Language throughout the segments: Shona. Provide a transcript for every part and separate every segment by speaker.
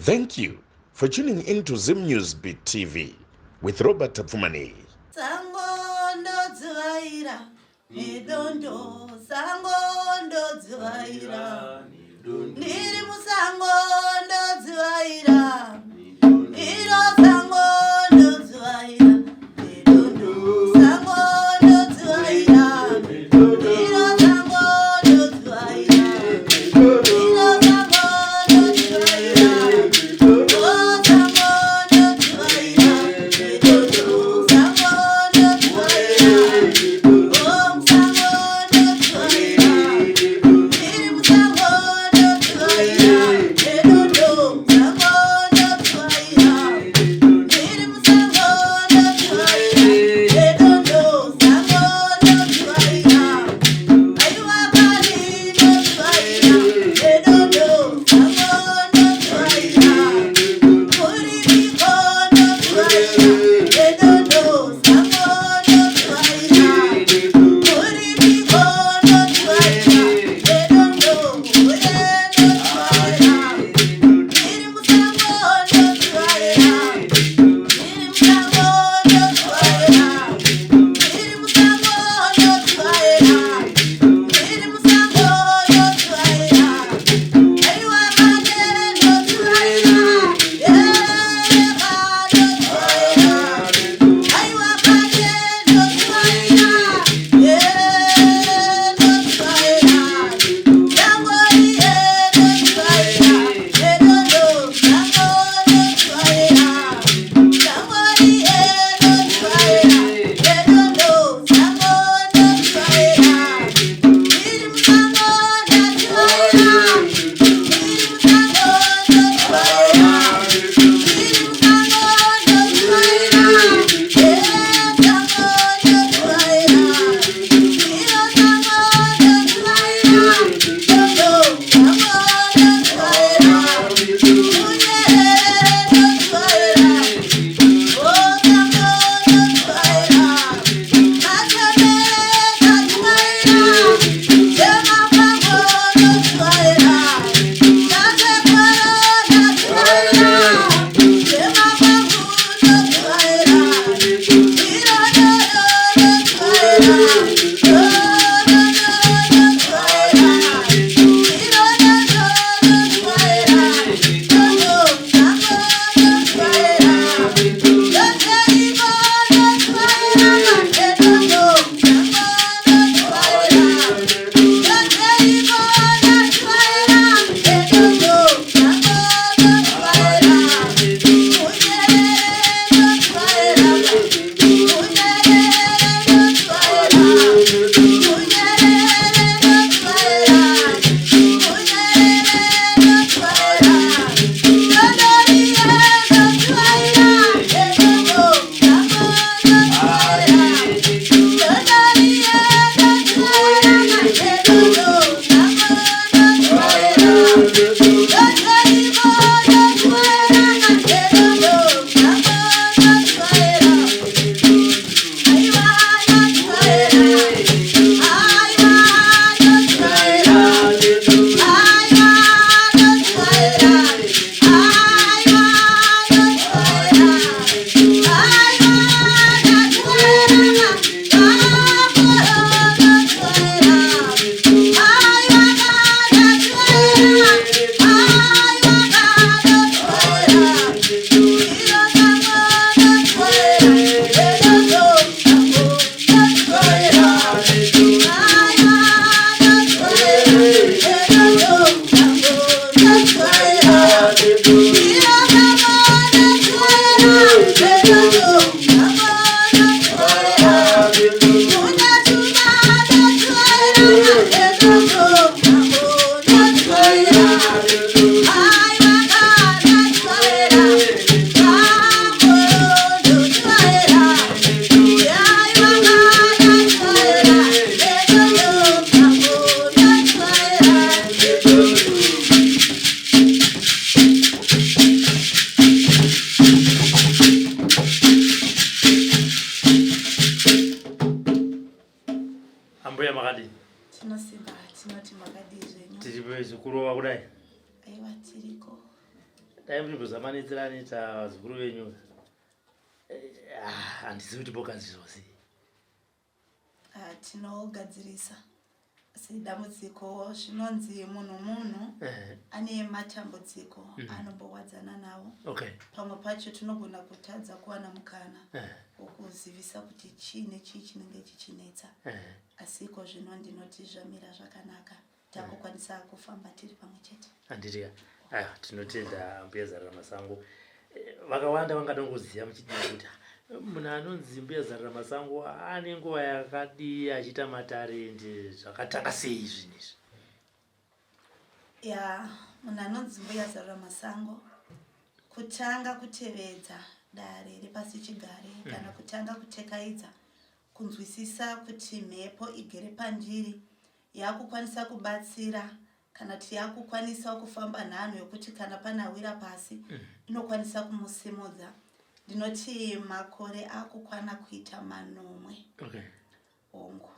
Speaker 1: Thank you for tuning in to Zim News Beat TV with Robert Tapfumaneyi.
Speaker 2: Sango ndodzivaira nedondo, sango ndodzivaira, ndiri musango ndodzivaira, iro sango ndodzivaira nedondo, sango ndodzivaira, iro sango ndodzivaira, iro sango ndodzivaira, o sango ndodzivaira nedondo, sango ndodzivaira, o musango ndodzivaira, ndiri musango ndodzivaira nedondo, sango ndodzivaira, ndiri musango ndodzivaira nedondo, sango ndodzivaira, aiwa kani ndodzivaira nedondo, sango ndodzivaira, kuripiko ndodzivaira nedondo, sango ndodzivaira, kuripiko ndodzivaira nedondo, uye ndodzivaira, ndiri musango ndodzivaira, ndiri musango ndodzivaira, ndiri musango ndodzivaira, ndiri musango ndodzivaira, aiwa mane ndodzivaira, yeva ndodzivaira, aiwa mane ndodzivaira, ye ndodzivaira, sango iye ndodzivaira, nedondo, sango ndodzivaira, sango iye ndodzivaira, nedondo, sango ndodzivaira, ndiri musango ndadzivaira, ndiri musango ndadzivaira, ndiri musango ndadzivaira, ye sango ndadzivaira, iro sango ndadzivaira, dondo, sango ndadzivaira, unyerere ndadzivaira, o sango ndadzivaira, mateme ndadzivaira, chemapango ndadzivaira, tatekwara ndadzivaira, chemapango ndadzivaira, iro dodo ndadzivaira, dodo ndadzivaira, iro dodo ndadzivaira, dodo sango ndadzivaira, doteriko ndadzivaira, dodo sango ndadzivaira, doteriko ndadzivaira, dodo sango ndadzivaira, unyerere ndadzivaira, unyerere ndadzivaira, unyerere ndadzivaira, unyerere ndadzivaira, dodoriye ndadzivaira, dodo sango ndadzivaira, dodoriye ndadzivaira, dodo sango ndadzivaira, doteriko ndadzivaira, dodo sango ndadzivaira, aiwa ndadzivaira, aiwa ndadzivaira, aiwa ndadzivaira, aiwa ndadzivaira, aiwa ndadzivaira, kakoro ndadzivaira, aiwa ndadzivaira, aiwa ndadzivaira, iro sango ndadzivaira, dodo sango ndadzivaira, aiwa ndadzivaira, dodo sango ndadzivaira, iro sango ndadzivaira, dodo sango ndadzivaira, unatuma ndadzivaira, dodo sango ndadzivaira, aiwa ndadzivaira, kakoro ndadzivaira, aiwa ndadzivaira, dodo sango ndadzivaira.
Speaker 3: Ambuya, makadii?
Speaker 2: Tinosimba, tinoti makadii zvenyu?
Speaker 3: Tiri kurova kudai.
Speaker 2: Aiwa, tiriko.
Speaker 3: Dai muchimbozamanetsera anoita vazukuru venyu. Eh, ah, handizivi kuti bogadzirwa sei.
Speaker 2: Ah, tinogadzirisa asi dambudziko zvinonzi munhu munhu ane matambudziko anombowadzana nawo. Pamwe pacho tinogona kutadza kuwana mukana wokuzivisa kuti chii nechii chinenge chichinetsa. Asi iko zvino ndinoti zvamira zvakanaka, takukwanisa kufamba tiri pamwe chete.
Speaker 3: Handiti ka? Aiwa, tinotenda Mbuya Zarira Masango. Vakawanda vangada kungoziva muchidii kuti munhu anonzi Mbuya Zarira Masango ane nguva yakadii achiita matare ende zvakatanga sei zvinhu izvi?
Speaker 2: Ya, munhu anonzi Mbuya Zarura Masango kutanga kutevedza dare repasi chigare kana kutanga kutekaidza kunzwisisa kuti mhepo igere pandiri yakukwanisa kubatsira kana kuti yakukwanisawo kufamba nhanho yokuti kana pane awira pasi inokwanisa kumusimudza, ndinoti makore akukwana kuita 7. Hongu.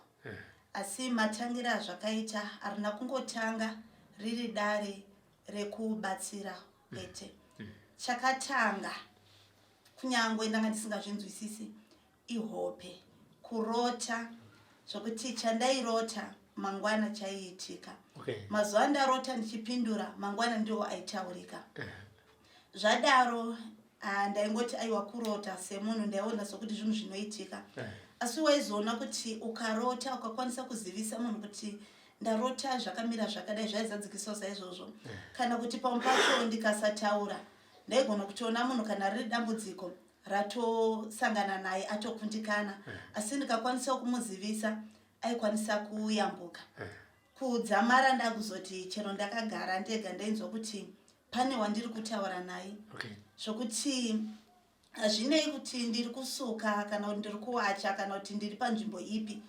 Speaker 2: Asi matangira azvakaita harina kungotanga riri dare rekubatsira kwete. Chakatanga kunyangwe ndanga ndisingazvinzwisisi ihope, kurota zvokuti chandairota mangwana chaiitika. Mazuva andarota ndichipindura mangwana ndiwo aitaurika. Zvadaro ndaingoti aiwa kurota semunhu ndaiona sokuti zvinhu zvinoitika. Asi waizoona kuti ukarota ukakwanisa kuzivisa munhu kuti ndarota zvakamira zvakadai zvaizadzikiswa saizvozvo. Kana kuti pamwe pacho ndikasataura ndaigona kutoona munhu kana riri dambudziko ratosangana naye atokundikana, asi ndikakwanisa kumuzivisa aikwanisa kuyambuka. Kudzamara ndakuzoti chero ndakagara ndega ndainzwa kuti pane wandiri kutaura naye. Zvokuti hazvinei kuti ndiri kusuka kana kuti ndiri kuwacha kana kuti ndiri panzvimbo ipi,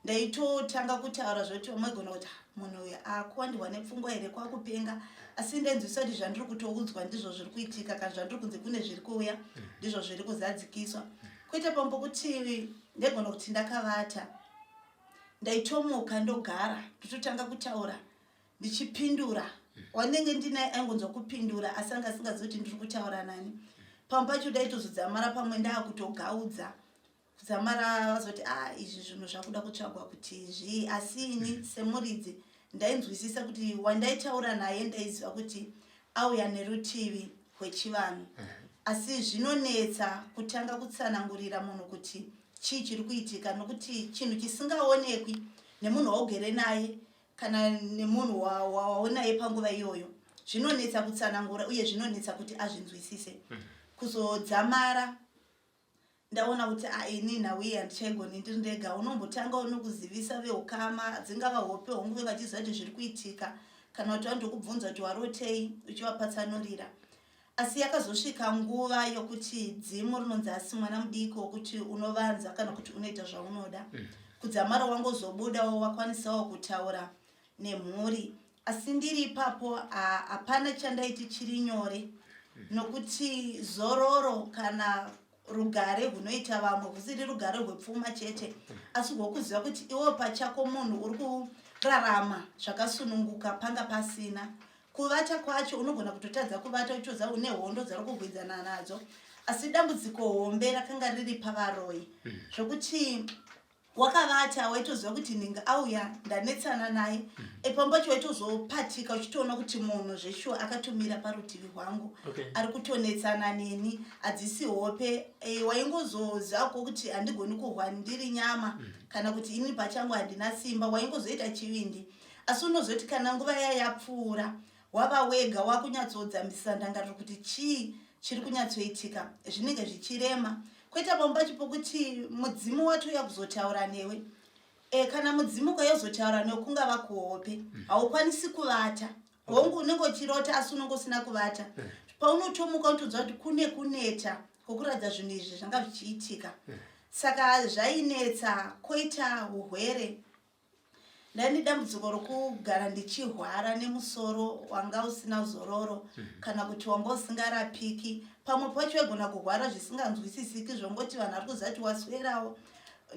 Speaker 2: ndaitotanga kutaura zvoti vamwe vaigona kuti munhu uyu akuwandirwa nepfungwa here, kwakupenga, asi ndainzwisisa kuti zvandiri kutoudzwa ndizvo zviri kuitika kana zvandiri kunzi kune zviri kuuya ndizvo zviri kuzadzikiswa. Kwete pamwe pokuti ndaigona kuti ndakavata ndaitomuka ndogara ndototanga kutaura ndichipindura wandenge ndinaye aingonzwa kupindura asi anga asingazivi kuti ndiri kutaura nani. Pamwe pacho ndaitozodzamara pamwe ndaakutogaudza kudzamara vazoti a izvi zvinhu zvakuda kutsvagwa kuti zvii, asi ini semuridzi ndainzwisisa kuti wandaitaura naye ndaiziva kuti auya nerutivi rwechivanhu, asi zvinonetsa kutanga kutsanangurira munhu kuti chii chiri kuitika nokuti chinhu chisingaonekwi nemunhu waugere naye kana nemunhu waonaye panguva iyoyo zvinonetsa kutsanangura uye zvinonetsa kuti azvinzwisise. Kuzodzamara ndaona kuti ini nhau iyi handichaigoni ndiri ndega, unombotangawo nokuzivisa veukama, dzingava hope hongu vachiziva kuti zviri kuitika kana kuti vandokubvunza kuti warotei uchivapatsanurira. Asi yakazosvika nguva yokuti dzimu rinonzi asi mwana mudiki wokuti unovanza kana kuti unoita zvaunoda. Kudzamara wangozobudawo wakwanisawo kutaura nemhuri, asi ndiri ipapo hapana chandaiti chiri nyore nokuti zororo kana rugare rwunoita vamwe husiri rugare rwepfuma chete, asi rwokuziva kuti iwewo pachako munhu uri kurarama zvakasununguka panga pasina. Kuvata kwacho unogona kutotadza kuvata uchitoziva une hondo dzauri kurwidzana nadzo, asi dambudziko hombe rakanga riri pavaroyi zvokuti wakavata waitoziva kuti nhingi auya ndanetsana naye. Pamwe pacho waitozopatika uchitoona kuti munhu zveshuwa akatomira parutivi rwangu ari kutonetsana neni, hadzisi hope. Waingozozivako kuti handigoni kurwa ndiri nyama kana kuti ini pachangu handina simba, waingozoita chivindi. Asi unozoti kana nguva iya yapfuura wava wega wakunyatsodzambisisa ndangariro kuti chii chiri kunyatsoitika, zvinenge zvichirema. Kwete pamwe pacho pokuti mudzimu watouya kuzotaura newe. Kana mudzimu ukayozotaura newe kungava kuhope, haukwanisi kuvata. Hongu unenge uchirota asi unenge usina kuvata. Paunotomuka unotonzwa kuti kune kuneta kwokuratidza zvinhu izvi zvanga zvichiitika. Saka zvainetsa koita urwere. Ndaine dambudziko rokugara ndichihwara nemusoro wanga usina zororo kana kuti wanga usingarapiki. Pamwe pacho waigona kurwara zvisinganzwisisiki zvongoti vanhu vari kuziva kuti waswerawo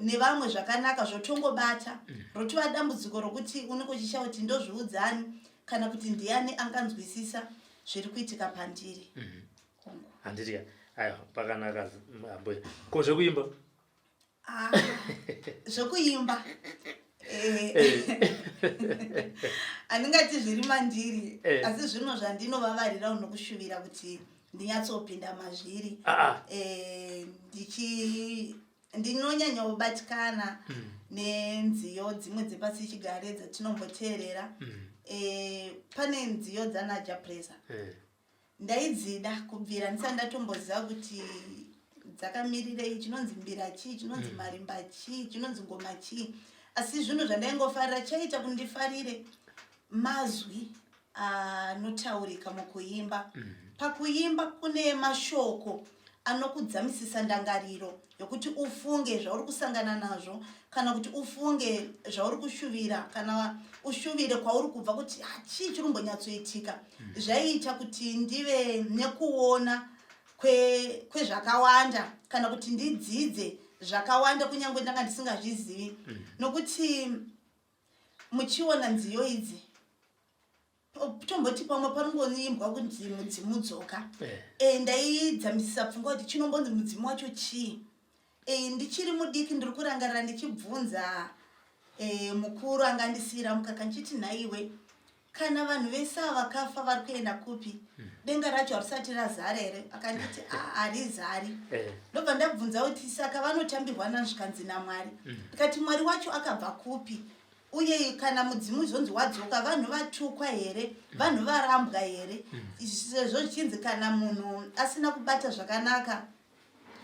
Speaker 2: nevamwe zvakanaka zvotongobata. Rotova dambudziko rokuti unenge uchishaya kuti ndozviudzani kana kuti ndiani anganzwisisa. Zviri kuitika pandiri.
Speaker 3: Handiti aiwa, pakanaka ambuya. Ko zvekuimba?
Speaker 2: Ah, zvekuimba handingati zviri mandiri, asi zvinhu zvandinovavarira nokushuvira kuti ndinyatsopinda mazviri. Ndichi ndinonyanya kubatikana nenziyo dzimwe dzepasi chigare dzatinomboteerera. Pane nziyo dzanaJah Prayzah. Ndaidzida kubvira ndisati ndatomboziva kuti dzakamirirei, chinonzi mbira chii, chinonzi marimba chii, chinonzi ngoma chii, asi zvinhu zvandaingofarira chaita kundifarire mazwi anotaurika mukuimba. Pakuimba kune mashoko anokudzamisisa ndangariro yokuti ufunge zvauri kusangana nazvo, kana kuti ufunge zvauri kushuvira, kana ushuvire kwauri kubva kuti, "Ah, chii chiri kumbonyatsoitika?" Zvaiita kuti ndive nekuona kwezvakawanda kana kuti ndidzidze zvakawanda kunyange ndanga ndisingazvizivi, nokuti muchiona nziyo idzi, tomboti pamwe panongoimbwa kunzi mudzimu dzoka. Ndaidzamisisa pfungwa kuti chinombonzi mudzimu wacho chii. Ndichiri mudiki ndiri kurangarira ndichibvunza mukuru angandisiyira mukaka ndichiti, "Nhaiwe, kana vanhu vese ava vakafa vari kuenda kupi? Denga racho harisati razara here?" Akanditi, "Ah, harizari." Ndobva ndabvunza kuti, "Saka vanotambirwa nani?" Zvikanzi, "NaMwari." Ndikati, "Mwari wacho akabva kupi? Uye kana mudzimu izonzi wadzoka, vanhu vatukwa here? Vanhu varambwa here? Sezvo zvichinzi kana munhu asina kubata zvakanaka,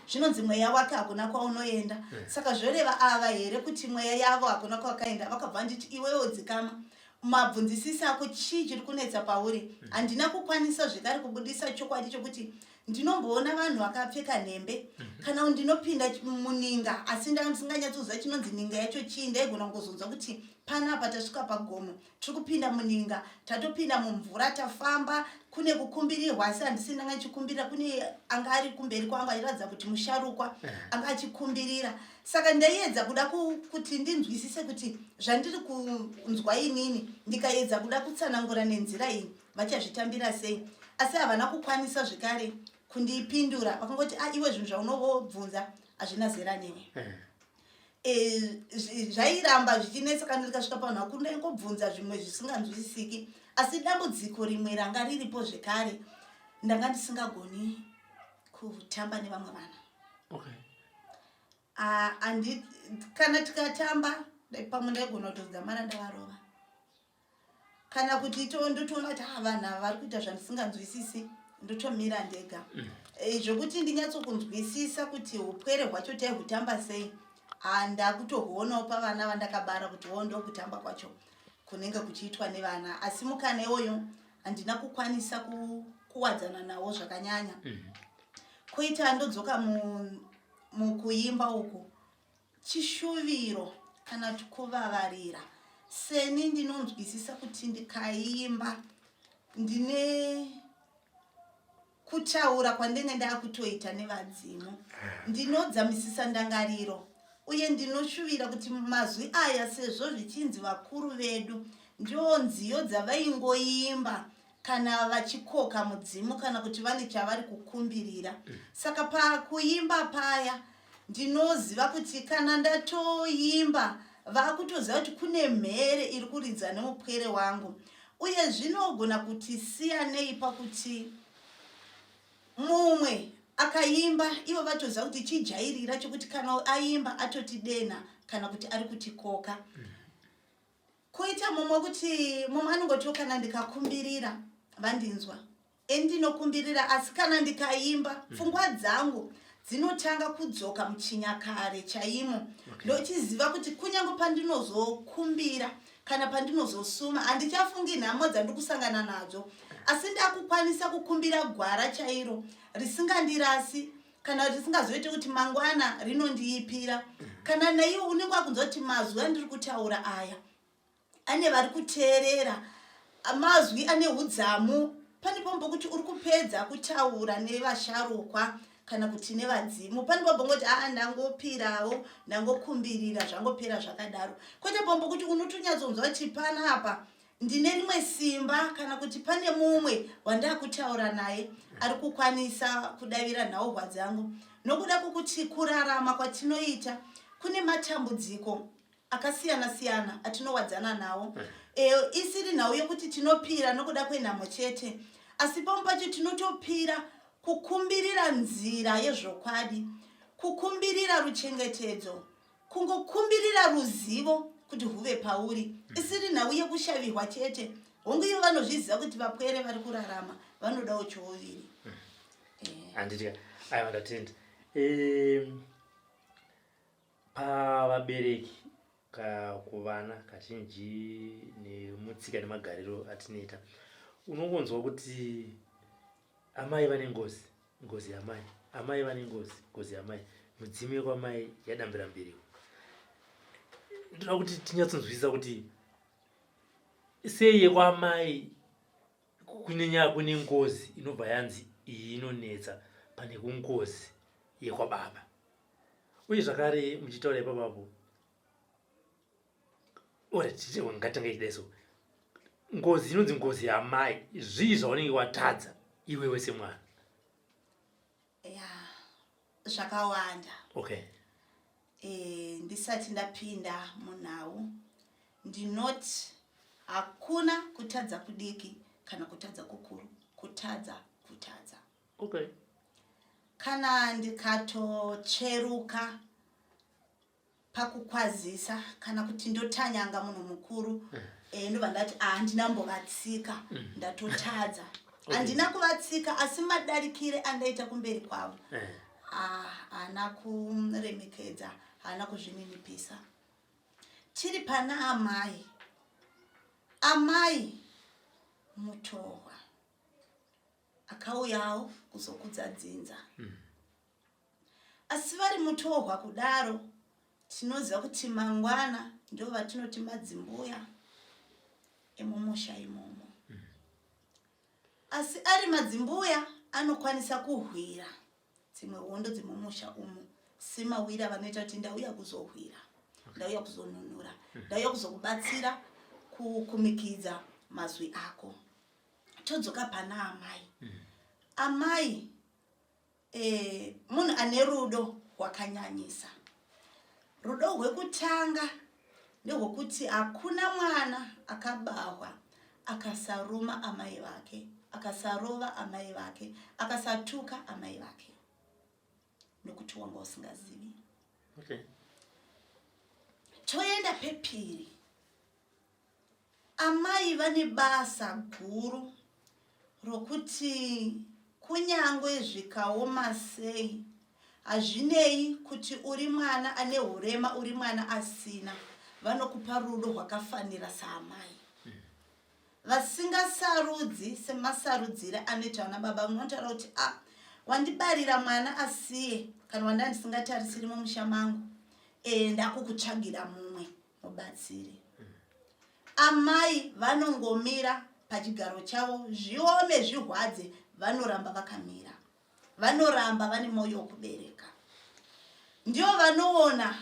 Speaker 2: zvinonzi mweya wake hakuna kwaunoenda. Saka zvoreva ava here kuti mweya yavo hakuna kwakaenda?" Vakabva vanditi, "Iwewo dzikama, mabvunzisisi ako, chii chiri kunetsa pauri?" Handina kukwanisa zvekare kubudisa chokwadi chokuti ndinomboona vanhu vakapfeka nhembe kana ndinopinda muninga, asi ndanga ndisinganyatsoziva chinonzi ninga yacho chii. Ndaigona kungozonzwa kuti panapa tasvika pagomo, tiri kupinda muninga, tatopinda mumvura, tafamba, kune kukumbirirwa, asi handisi ndanga ndichikumbirira. Kune anga ari kumberi kwangu achiratidza kuti musharukwa anga achikumbirira. Saka ndaiedza kuda kuti ndinzwisise kuti zvandiri kunzwa inini, ndikaedza kuda kutsanangura nenzira iyi, vachazvitambira sei? Asi havana kukwanisa zvekare kundipindura. Vakangoti, "A, iwe, zvinhu zvaunovobvunza hazvina zera newe." Zvairamba zvichinetsa. Kana ndikasvika panhu akuru, ndaingobvunza zvimwe zvisinganzwisisiki. Asi dambudziko rimwe ranga riripo zvekare, ndanga ndisingagoni kutamba nevamwe vana. Ah, kana tikatamba, pamwe ndaigona kutodzamara ndavarova, kana kuti ndotoona kuti, ah, vanhu ava vari kuita zvandisinganzwisisi, ndotomira ndega. Zvokuti ndinyatsokunzwisisa kuti upwere hwacho taihutamba sei, handakutohuonawo pavana vandakabara kuti wo ndokutamba kwacho kunenge kuchiitwa nevana. Asi mukana iwoyo handina kukwanisa kuwadzana nawo zvakanyanya. Koita ndodzoka mukuimba uku, chishuviro kana kuti kuvavarira, seni ndinonzwisisa kuti ndikaimba ndine kutaura kwandenge ndakutoita nevadzimu, ndinodzamisisa ndangariro uye ndinoshuvira kuti mazwi aya, sezvo zvichinzi vakuru vedu ndio nziyo dzavaingoimba kana vachikoka mudzimu kana kuti vane chavari kukumbirira, saka pakuimba paya ndinoziva kuti kana ndatoimba, vakutoziva kuti kune mhere iri kuridza nemupwere wangu. Uye zvinogona kuti siyanei pakuti mumwe akaimba, ivo vatoziva kuti chijairira chokuti kana aimba atoti dena kana kuti ari kutikoka. Koita mumwe kuti mumwe anongotiwo, "Kana ndikakumbirira vandinzwa, endinokumbirira, asi kana ndikaimba, pfungwa dzangu dzinotanga kudzoka muchinyakare chaimo. Ndochiziva kuti kunyange pandinozokumbira kana pandinozosuma, handichafungi nhamo dzandiri kusangana nadzo, asi ndakukwanisa kukumbira gwara chairo risingandirasi kana risingazoiti kuti mangwana rinondiipira." Kana naiwo unenge wakunzwa kuti mazwi andiri kutaura aya ane vari kuteerera, mazwi ane udzamu. Pane pamwe pokuti uri kupedza kutaura nevasharukwa kana kuti nevadzimu, pane pambongoti, "Aa, ndangopirawo, ndangokumbirira, zvangopera zvakadaro." Kwete pamwe pokuti unotonyatsonzwa kuti panapa. Ndine rimwe simba kana kuti pane mumwe wandakutaura naye ari kukwanisa kudavira nhauhwa dzangu nokuda kwokuti kurarama kwatinoita kune matambudziko akasiyana siyana atinowadzana nawo. E, isiri nhau yokuti tinopira nokuda kwenhamo chete, asi pamwe pacho tinotopira kukumbirira nzira yezvokwadi, kukumbirira ruchengetedzo, Kungokumbirira ruzivo kuti huve pauri isiri nhau yekushavirwa chete. Hongu ivo vanozviziva kuti vapwere vari kurarama vanodawo chouviri.
Speaker 3: Handiti ka? Aiwa ndatenda. Pavabereki ka kuvana kazhinji nemutsika nemagariro atinoita unongonzwa kuti Amai vane ngozi, ngozi yamai. Amai vane ngozi, ngozi yamai. Mudzimu yekwamai yadambira mbiriko. Ndoda kuti tinyatsonzwisisa kuti sei yekwamai kune nyaya kune ngozi inobva yanzi iyi inonetsa pane kungozi yekwababa. Uye zvakare muchitaura ipapapo Ngatange kudai so ngozi inonzi ngozi yamai zvii zvaunenge watadza iwewe semwana?
Speaker 2: Ya, zvakawanda.
Speaker 3: Okay.
Speaker 2: E, ndisati ndapinda munhau ndinoti hakuna kutadza kudiki kana kutadza kukuru, kutadza kutadza.
Speaker 3: Okay.
Speaker 2: Kana ndikatotsveruka pakukwazisa kana kuti ndotanyanga munhu mukuru eh, ndobva ndati ah, handina mbovatsika ndatotadza handina kuvatsika asi madarikire andaita kumberi kwavo ah, haana kuremekedza haana kuzvininipisa tiri pana amai amai mutohwa akauyawo kuzokudza dzinza Asi vari mutorwa kudaro tinoziva kuti mangwana ndo vatinoti madzimbuya emumusha imomo. Asi ari madzimbuya anokwanisa kuhwira dzimwe hondo dzemumusha umu semawira vanoita kuti ndauya kuzohwira, ndauya kuzonunura, ndauya kuzokubatsira kukumikidza mazwi ako. Todzoka pana amai. Amai E, munhu ane rudo rwakanyanyisa. Rudo rwekutanga ndehwekuti hakuna mwana akabahwa akasaruma amai vake, akasarova amai vake, akasatuka amai vake nokuti wanga usingazivi.
Speaker 3: Okay.
Speaker 2: Toenda pepiri. Amai vane basa guru rokuti kunyange zvikaoma sei, hazvinei kuti uri mwana ane hurema uri mwana asina, vanokupa rudo rwakafanira saamai. Vasingasarudzi semasarudzire anoita vana baba. Unotaura kuti a ah, wandibarira mwana asiye kana wanda ndisingatarisiri mumusha mangu, e, ndakukutsvagira mumwe mubatsiri. Amai vanongomira pachigaro chavo zviome zvirwadze vanoramba vakamira. Vanoramba vane mwoyo wokubereka. Ndivo vanoona,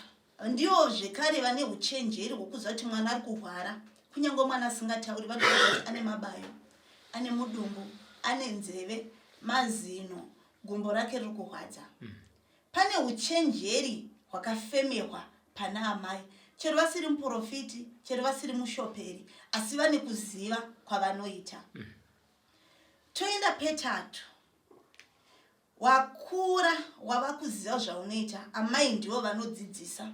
Speaker 2: ndivo zvekare vane uchenjeri hwokuziva kuti mwana ari kurwara. Kunyange mwana asingatauri vanoziva kuti ane mabayo, ane mudumbu, ane nzeve, mazino, gumbo rake riri kurwadza. Pane uchenjeri hwakafemerwa pana amai chero vasiri muporofiti chero vasiri mushoperi asi vane kuziva kwavanoita. Toenda petatu. Wakura wava kuziva zvaunoita amai ndivo vanodzidzisa.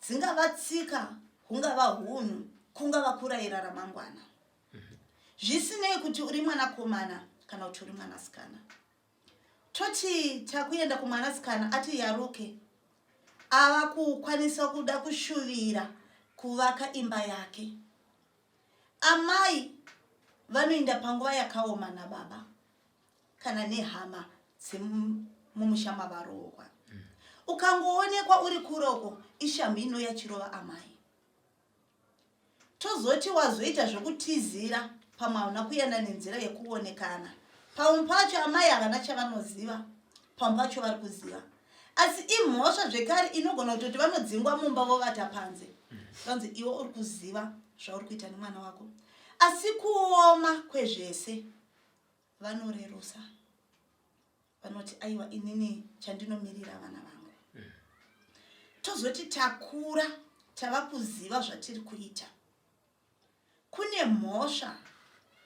Speaker 2: Dzingava tsika, hungava hunhu, kungava kurayira ramangwana. Zvisinei kuti uri mwanakomana kana kuti uri mwanasikana. Toti takuenda kumwanasikana ati yaruke ava kukwanisa kuda kushuvira kuvaka imba yake. Amai vanoenda panguva yakaoma nababa kana nehama dzemumusha mavaroorwa. Ukangoonekwa uri kuroko ishamhu inouya chirova amai. Tozoti wazoita zvekutizira pamwe hauna kuenda nenzira yekuonekana. Pamwe pacho amai havana chavanoziva, pamwe pacho vari kuziva. Asi imhosva zvekare inogona kutoti vanodzingwa mumba vovata panze. Vanzi iwe uri kuziva zvauri kuita nemwana wako. Asi kuoma kwezvese vanorerusa, vanoti aiwa, inini chandinomirira vana vangu. Tozoti takura, tava kuziva zvatiri kuita. Kune mhosva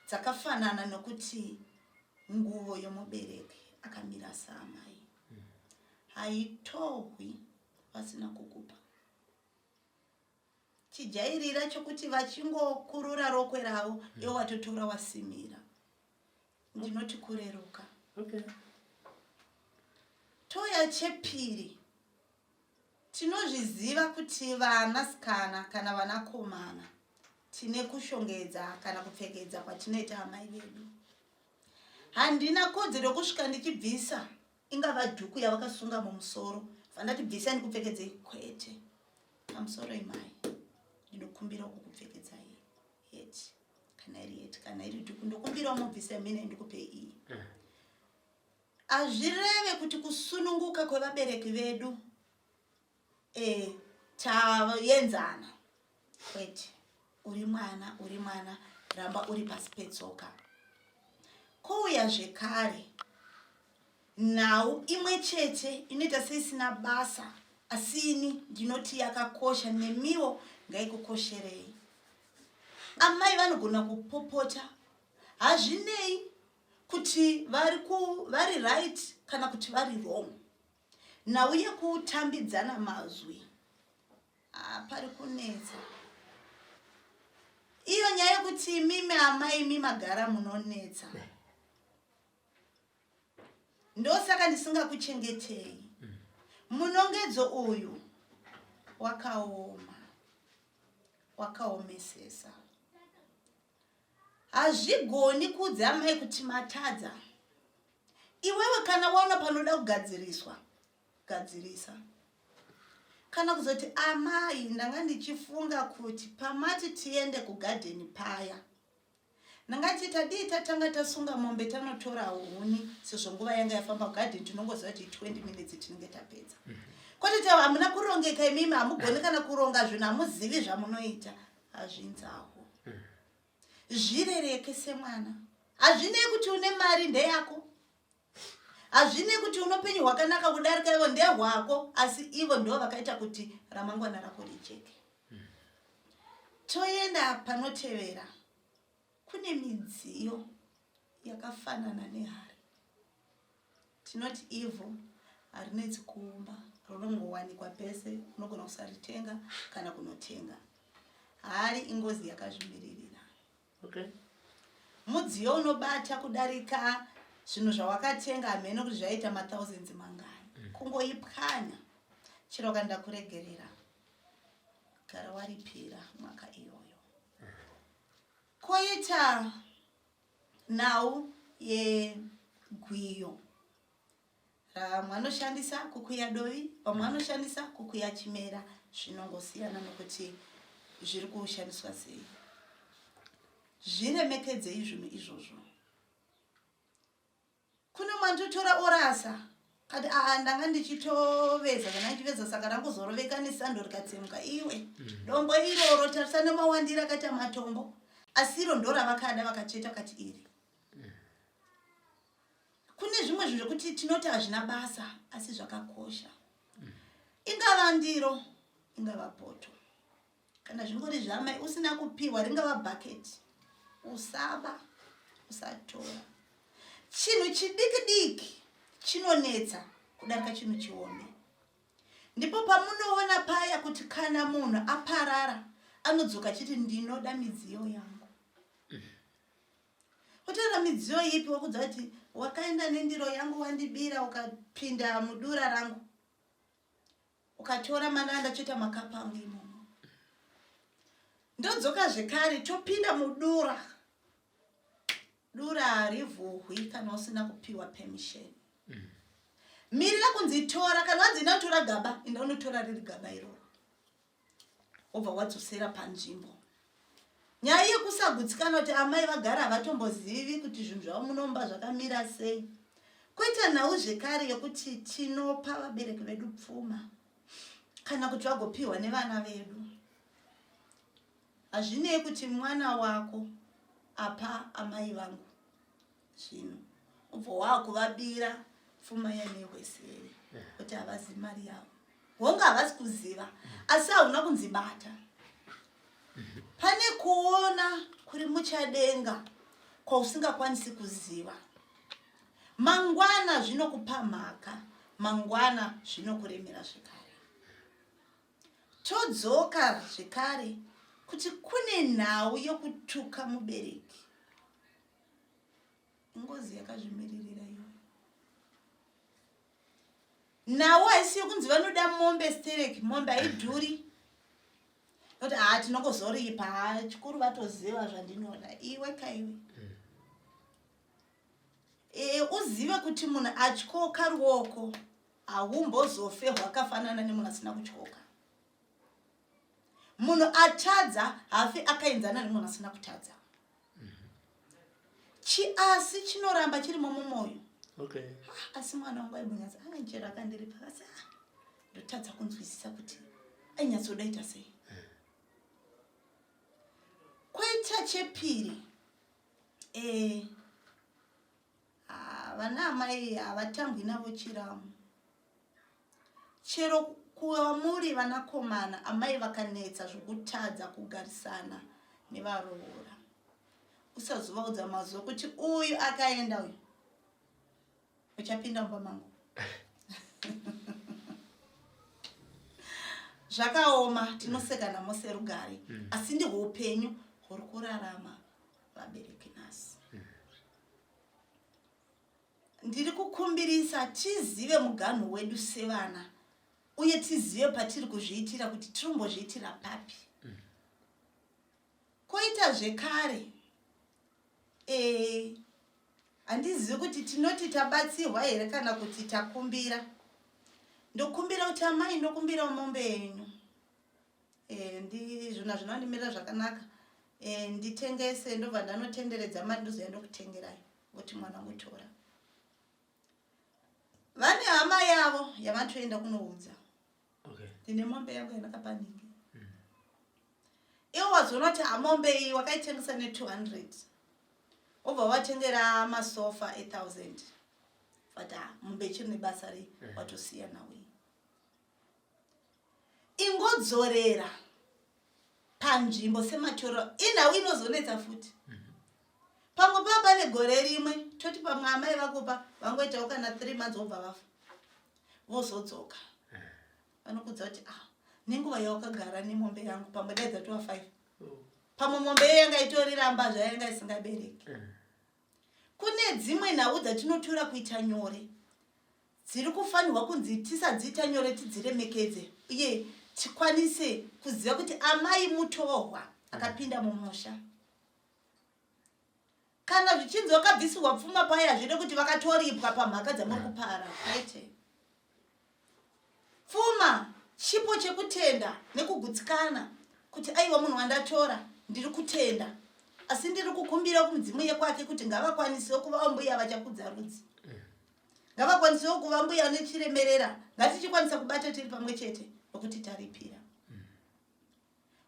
Speaker 2: dzakafanana nokuti nguvo yomubereki akamira saamai haitohwi vasina kukupa. Chijairira chokuti vachingokurura rokwe ravo, iwe watotora wasimira. Ndinoti kureruka. Touya chepiri, tinozviziva kuti vanasikana kana vanakomana tine kushongedza kana kupfekedza kwatinoita amai vedu. Handina kodzero yokusvika ndichibvisa ingava dhuku yavakasunga mumusoro, vandati bvisai ndikupfekedzei. Kwete, pamusoro imai, ndinokumbira kukupfekedzai heti, kana iri heti, kana iri dhuku, ndokumbirawo mubvise mine ndikupei iyi. Hazvireve kuti kusununguka kwevabereki vedu taenzana. Kwete, uri mwana, uri mwana, ramba uri pasi petsoka. Kouya zvekare nhau imwe chete inoita seisina basa, asi ini ndinoti yakakosha, nemiwo ngaikukosherei. Amai vanogona kupopota, hazvinei kuti vari right kana kuti vari wrong. Nhau yekutambidzana mazwi, pari kunetsa iyo nyaya yekuti imimi amai imi magara munonetsa, ndosaka ndisingakuchengetei. Munongedzo uyu wakaoma, wakaomesesa. Hazvigoni kuudza amai kuti matadza. Iwewe kana waona panoda kugadziriswa, gadzirisa. Kana kuzoti amai, ndanga ndichifunga kuti pamati tiende kugadheni paya, ndanga ndichiti tadii tatanga tasunga mombe tanotora huni, sezvo nguva yanga yafamba. Kugadheni tinongoziva kuti 20 minutes tinenge tapedza. Kwete ta hamuna kurongeka imimi, hamugoni kana kuronga zvinhu, hamuzivi zvamunoita. Hazvinzawo. Zvirereke semwana. Hazvinei kuti une mari, ndeyako. Hazvinei kuti unopenyu hwakanaka kudarika ivo, ndehwako, asi ivo ndo vakaita kuti ramangwana rako rijeke. Toenda panotevera. Kune midziyo yakafanana nehari. Tinoti ivhu harinetsi kuumba, rinongowanikwa pese, unogona kusaritenga kana kunotenga. Hari ingozi yakazvimiririra. Mudziyo unobata kudarika zvinhu zvawakatenga, hamene kuti zvaita mathousands mangani. Kungoipwanya chero kana kuregerera, gara waripira mwaka iyoyo. Koita nhau yegwiyo, vamwe vanoshandisa kukuya dovi, vamwe vanoshandisa kukuya chimera. Zvinongosiyana nokuti zviri kushandiswa sei. Zviremekedzei zvinhu izvozvo. Kune mwandotora orasa kati aa, ndanga ndichitoveza, kana ndichiveza saka rangozoroveka nesando rikatsemuka. Iwe, dombo iroro, tarisa nemawandiro akaita matombo, asi iro ndo ravakada, vakacheta vakati iri. Kune zvimwe zvinhu zvekuti tinoti hazvina basa, asi zvakakosha. Ingava ndiro, ingava poto, kana zvingori zvamai usina kupiwa, ringava bhaketi, usaba, usatora. Chinhu chidiki diki chinonetsa kudarika chinhu chihombe. Ndipo pamunoona paya kuti kana munhu aparara anodzoka achiti ndinoda midziyo yangu. Kutaura midziyo ipi? Wakudza kuti wakaenda nendiro yangu, wandibira, ukapinda mudura rangu, ukatora mananda choita makapa angu imomo. Ndodzoka zvekare, topinda mudura. Dura harivhuhwi kana usina kupiwa permission. Mirira kunzi tora. Kana wanzi ina tora gaba, enda unotora riri gaba iroro, wobva wadzosera panzvimbo. Nyaya yekusagutsikana kuti amai vagara havatombozivi kuti zvinhu zvavo munomba zvakamira sei. Koita nhau zvekare yekuti tinopa vabereki vedu pfuma kana kuti vagopiwa nevana vedu. Hazvinei kuti mwana wako. Apa amai vangu zvinhu ubva waakuvabira pfuma yanehwesere kuti havazivi mari yavo. Honga havasi kuziva, asi hauna kunzi bata. Pane kuona kuri muchadenga kwausingakwanisi kuziva. Mangwana zvinokupa mhaka, mangwana zvinokuremera zvekare. Todzoka zvekare kuti kune nhau yokutuka mubereki. Ingozi yakazvimiririra iyoyo. Nhau haisi yokunzi vanoda mombe sterek, mombe haidhuri. Noti haa tinongozoripa, haa chikuru vatoziva zvandinoda. Iwe kaiwe. E, uzive kuti munhu atyoka ruoko haumbozofe hwakafanana nemunhu asina kutyoka. Munhu atadza haafi akaenzana nemunhu asina kutadza. Chiasi chinoramba chirimo mumwoyo.
Speaker 3: Okay.
Speaker 2: Ah, asi mwana wangu aimbonyatsa anchero akandiripa asi ah, ndotadza kunzwisisa kuti ainyatsoda ita sei. Koita chepiri eh, ah, vana amai havatambwi navo chiramu. Chero kwamuri vanakomana amai vakanetsa zvokutadza kugarisana nevaroora. Usazovaudza mazuva kuti uyu akaenda uyu uchapinda mumba mangu. Zvakaoma, tinosekana mose rugare, asi ndihwo upenyu huri kurarama vabereki nhasi. Ndiri kukumbirisa tizive muganhu wedu sevana uye tizive patiri kuzviitira kuti tirimbozviitira papi. Koita zvekare e, handizivi kuti tinoti tabatsirwa here kana kuti takumbira. Ndokumbira kuti amai ndokumbira mombe yenyu. E, ndizvona zvinondimirira zvakanaka. E, nditengese ndobva ndanotenderedza mari ndozouya ndokutengerai. Voti mwana wangu tora. Vane hama yavo yavatoenda kunoudza.
Speaker 3: Okay.
Speaker 2: Ndine mombe yangu yandakapa nhingi. Iwo wazoona kuti mombe iyi wakaitengesa ne 200. Wobva watengera masofa e1000. But mombe ichiri nebasa rei watosiya nawo iyi. Ingodzorera panzvimbo sematorero inhau inozonetsa futi. Pamwe pava pane gore rimwe toti pamwe amai vakupa vangoitawo kana 3 months wobva vafa. Vozodzoka. Vanokudza kuti ah nenguva yawakagara nemombe yangu pamwe dai dzatova 5. Pamwe mombe iyo yanga itoriramba zvayo yanga isingabereki. Kune dzimwe nhau dzatinotora kuita nyore dziri kufanirwa kunzi tisadziita nyore tidziremekedze uye tikwanise kuziva kuti amai mutorwa akapinda mumusha. Kana zvichinzi vakabvisirwa pfuma paya hazvide kuti vakatoripwa pamhaka dzamuri kupara kwete. Pfuma chipo chekutenda nekugutsikana kuti aiwa munhu wandatora ndiri kutenda asi ndiri kukumbira kumudzimu yekwake kuti ngavakwanisewo kuva mbuya vachakudza rudzi. Ngavakwanisewo kuva mbuya nechiremerera ngatichikwanisa kubata tiri pamwe chete nokuti taripira.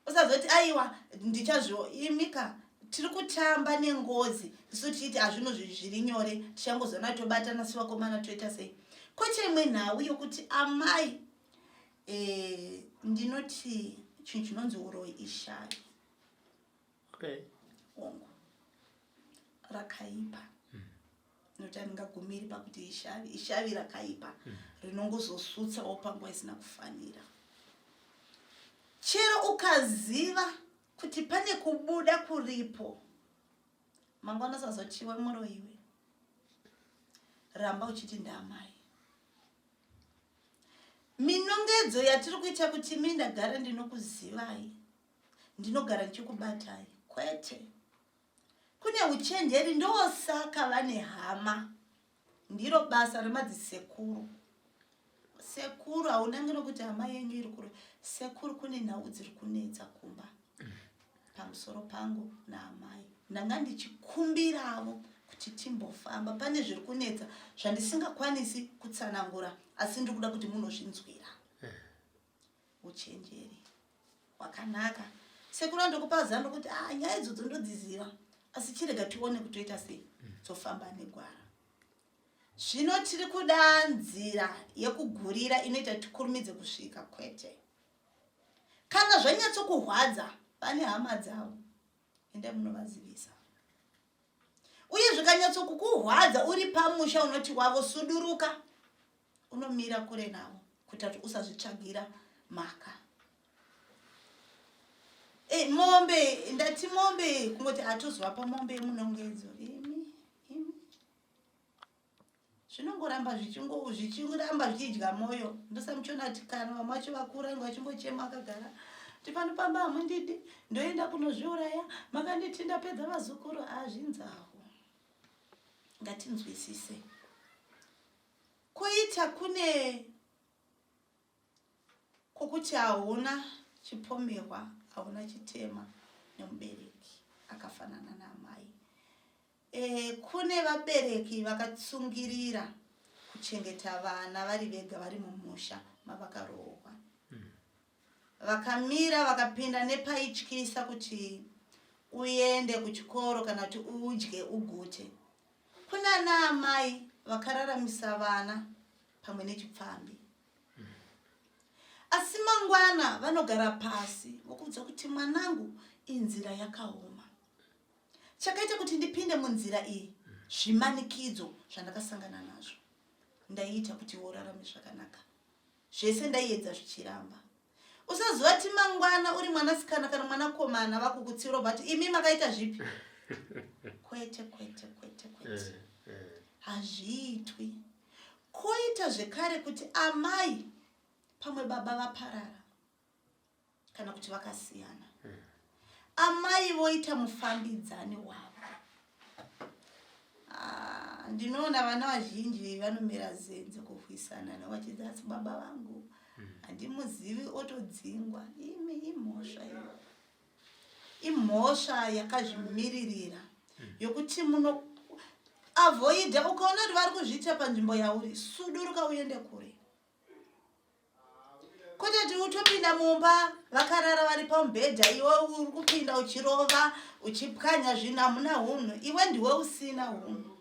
Speaker 2: Usazoti aiwa ndichazvoimika tiri kutamba nengozi isu tichiti hazvino zviri nyore tichangozona tobatana sevakomana toita sei. Kocha imwe nhau yokuti amai ndinoti chinhu chinonzi uroyi ishavi.
Speaker 3: Okay.
Speaker 2: Hongu. Rakaipa. Nokuti handingagumiri pakuti ishavi, ishavi rakaipa rinongozosutsawo panguva isina kufanira. Chero ukaziva kuti pane kubuda kuripo, mangwana usazochiwe muroyiwe. Ramba uchiti ndaamai. Minongedzo yatiri kuita kuti imi ndagara ndinokuzivai, ndinogara ndichikubatai, kwete. Kune uchenjeri ndosaka vane hama. Ndiro basa remadzisekuru. Sekuru haunangi nokuti hama yenyu iri kure. Sekuru kune nhau dziri kunetsa kumba pamusoro pangu naamai. Ndanga ndichikumbiravo kuti timbofamba. Pane zviri kunetsa zvandisingakwanisi kutsanangura asi ndiri kuda kuti munozvinzwira. Uchenjeri hwakanaka. Sekuru andokupa zano kuti ah, nyaya idzodzo ndodziziva. Asi chirega tione kutoita sei, tofamba negwara. Zvino tiri kuda nzira yekugurira inoita tikurumidze kusvika, kwete. Kana zvanyatsokurwadza, vane hama dzavo, endai munovazivisa. Uye zvikanyatsokukurwadza uri pamusha unoti wavo suduruka, unomira kure navo kuita kuti usazvitsvagira mhaka. E, mombe ndati mombe kungoti atozovapa mombe yemunongedzo imi imi zvinongoramba zvichiramba zvichidya moyo ndosamuchiona kuti kana vamwe vacho vakura inge vachingochema akagara kuti pano pamba hamundidi ndoenda kunozviuraya makanditi ndapedza vazukuru hazvinzawo ngatinzwisise koita kune kwokuti hauna chipomerwa hauna chitema nemubereki akafanana naamai E, kune vabereki vakatsungirira kuchengeta vana vari vega vari mumusha mavakaroorwa. Vakamira vakapinda nepaityisa kuti uende kuchikoro kana kuti udye ugute. Kuna ana amai vakararamisa vana pamwe nechipfambi. Asi mangwana vanogara pasi vokuudza kuti mwanangu inzira yakaoma. Chakaita kuti ndipinde munzira iyi zvimanikidzo zvandakasangana nazvo. Ndaiita kuti urarame zvakanaka. Zvese ndaiedza zvichiramba. Usazovati mangwana uri mwanasikana kana mwanakomana vakukutsiura but imi makaita zvipi? Kwete, kwete, kwete, kwete. Eh, eh. Hazviitwi. Koita zvekare kuti amai pamwe baba vaparara. kana kuti vakasiyana amai voita mufambidzani wavo ah, ndinoona vana vazhinji vanomera zenze kurwisana nevachidzi asi baba vangu hmm. handimuzivi otodzingwa imi imhosva iyo imhosva yakazvimiririra hmm. yokuti muno avoida ukaona kuti vari kuzviita panzvimbo yauri suduruka uende kure kwete kuti utopinda mumba vakarara vari pamubhedha iwe uri kupinda uchirova uchipwanya zvinhu hamuna hunhu iwe ndiwe usina hunhu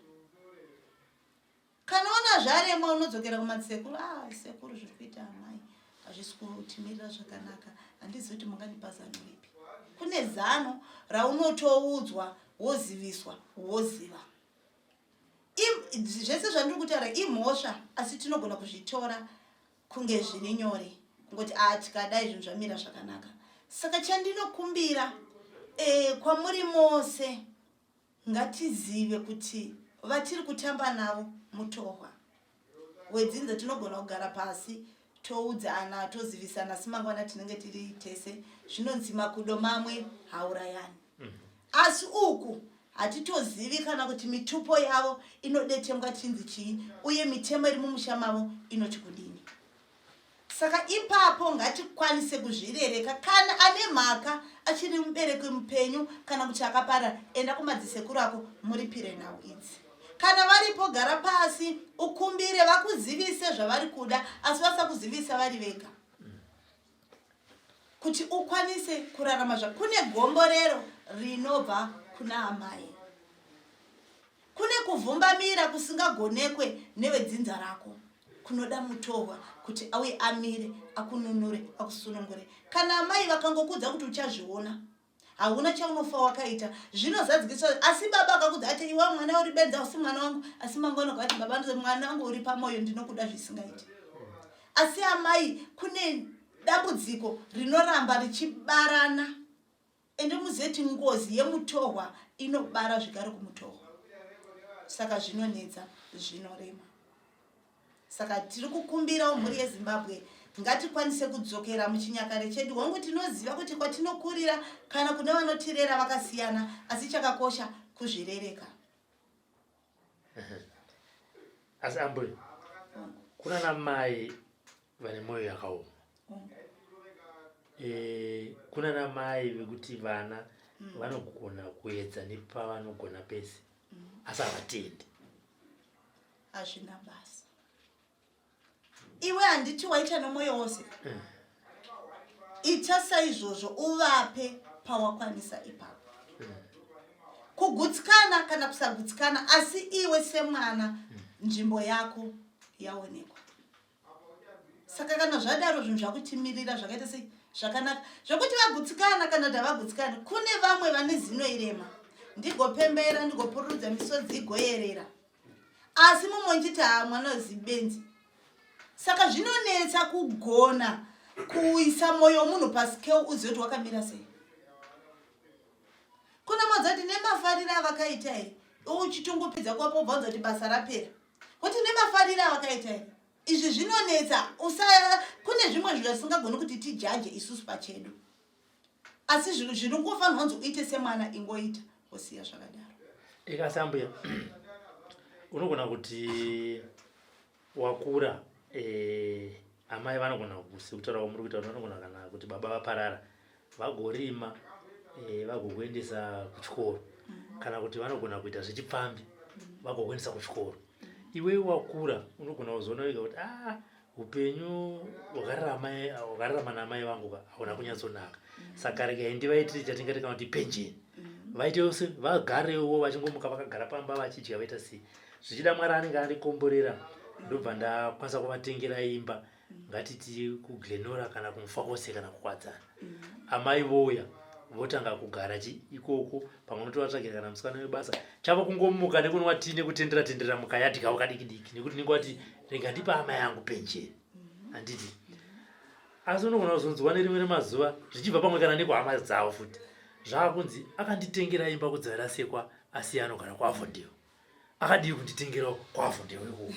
Speaker 2: kana ona zvarema unodzokera kumasekuru ah sekuru zviri kuita amai hazvisi kutimirira zvakanaka handizivi kuti mungandipa zano ripi kune zano raunotoudzwa woziviswa woziva Zvese zvandiri kutaura imhosva asi tinogona kuzvitora kunge zviri nyore kungoti a ah, tikadai zvinhu zvamira zvakanaka saka chandinokumbira e, kwamuri mose ngatizive kuti vatiri kutamba navo mutohwa wedzinza tinogona kugara pasi toudzana tozivisana asi mangwana tinenge tiri tese zvinonzi makudo mamwe haurayani mm. asi uku hatitozivi kana kuti mitupo yavo inodetembwa chinzi chii uye mitemo iri mumusha mavo inoti kudini Saka ipapo ngatikwanise kuzvirereka. Kana ane mhaka achiri mubereki mupenyu kana kuti akapara, enda kumadzisekuru ako muripire nhau idzi. Kana varipo gara pasi ukumbire vakuzivise zvavari kuda asi vasakuzivisa vari vega kuti ukwanise kurarama zva kune gomborero rinobva kuna amai. Kune kuvhumbamira kusingagonekwe nevedzinza rako kunoda mutorwa kuti auye amire akununure akusunungure. Kana amai vakangokudza kuti uchazviona hauna chaunofa wakaita zvinozadzikiswa. Asi baba akakudza ati iwe mwana uri benzi ausi mwana wangu, asi mangwana ukati baba ndozi mwana wangu uri pamoyo ndinokuda zvisingaiti. Asi amai kune dambudziko rinoramba richibarana Ende muzive kuti ngozi yemutohwa inobara zvekare kumutohwa. Saka zvinonetsa, zvinorema. Saka tiri kukumbirawo mhuri yeZimbabwe ngatikwanise kudzokera muchinyakare chedu. Hongu tinoziva kuti kwatinokurira kana kune vanotirera vakasiyana, asi chakakosha kuzvirereka.
Speaker 3: Asi ambuya, kuna namai vane mwoyo yakaoma e, kuna namai vekuti vana mm. vanogona kuedza nepavanogona pese mm. asi havatendi
Speaker 2: hazvina basa iwe handiti waita nomwoyo wose mm. ita saizvozvo uvape pawakwanisa ipapo mm. Kugutsikana kana kusagutsikana, asi iwe semwana nzvimbo yako yaonekwa. Saka kana zvadaro zvinhu zvakutimirira zvakaita sei zvakanaka zvekuti vagutsikana kana kuti havagutsikani. Kune vamwe vane zino irema, ndigopembera ndigopururudza misodzi igoyerera, asi mumwe nchiti haa mwana wezibenzi. Saka zvinonetsa kugona kuisa mwoyo womunhu pascale uzive kuti wakamira sei. Kuna mwadza kuti nemafariro avakaita here, uchitongopedza kwapo wobva wanzwa kuti basa rapera, kuti nemafariro avakaita here. Izvi zvinonetsa usa kune zvimwe zvinhu zvatisingagoni kuti tijaje isusu pachedu, asi zvinongofanirwa kunzi uite semwana, ingoita wosiya zvakadaro.
Speaker 3: Ikasambuya unogona kuti wakura eh, amai vanogona sekutaura kwamuri kuita kuti vanogona kana kuti baba vaparara vagorima eh, vagokuendesa kuchikoro kana kuti vanogona kuita zvechipfambi vagokuendesa kuchikoro. Iwewe wakura unogona kuzoona wega kuti ah, upenyu hwakararama naamai vangu ka hauna kunyatsonaka, saka regai ndivaitire chatingati kana kuti penjeni, vaite se vagarewo vachingomuka vakagara pamba vachidya vaita sei. Zvichida Mwari anenge andikomborera ndobva ndakwanisa kuvatengera imba, ngatiti kuGlenora kana kuMufakose kana kuKwadzana. Amai vouya votanga kugara chi ikoko, pamwe unotovatsvagira kana musikana webasa, chavo kungomuka nekunwa tii nekutendera tendera mukayadhi kavo kadiki diki, nekuti ndinenge wati rega ndipa amai angu penjeni, handiti? Asi unogona kuzonzwa nerimwe remazuva zvichibva pamwe kana nekuhama dzavo futi, zvaakunzi akanditengera imba kuDzivarasekwa asi anogara kwaAvondale, akadii kunditengera kwaAvondale ikoko?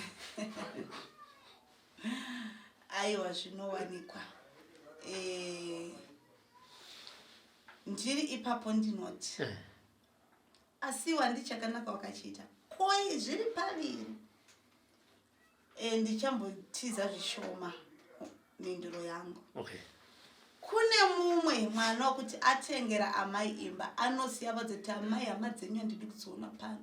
Speaker 2: Aiwa, zvinowanikwa. Eh, ndiri ipapo ndinoti asi wandi chakanaka wakachiita koi zviri paviri. E, ndichambotiza zvishoma mhinduro yangu.
Speaker 3: Okay.
Speaker 2: Kune mumwe mwana wekuti atengera amai imba, anosiya vadzoti amai hama dzenyu handidi kudziona pano,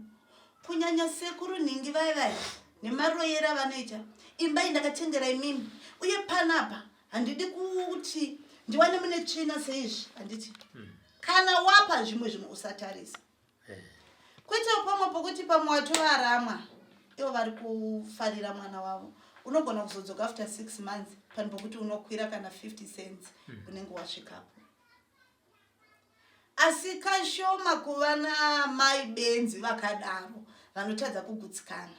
Speaker 2: kunyanya sekuru nhingi vai vai nemaroyera avanoita. Imba iyi ndakatengera imimi, uye panapa handidi kuti ndiwane mune tsvina seizvi, handiti? Kana wapa zvimwe zvinhu usatarisa, kwete pamwe pokuti pamwe watovaramwa ivo vari kufarira mwana wavo. Unogona kuzodzoka after 6 months pano pokuti unokwira kana 50 cents, unenge wasvikapo. Asi kashoma kuva namai benzi vakadaro vanotadza kugutsikana.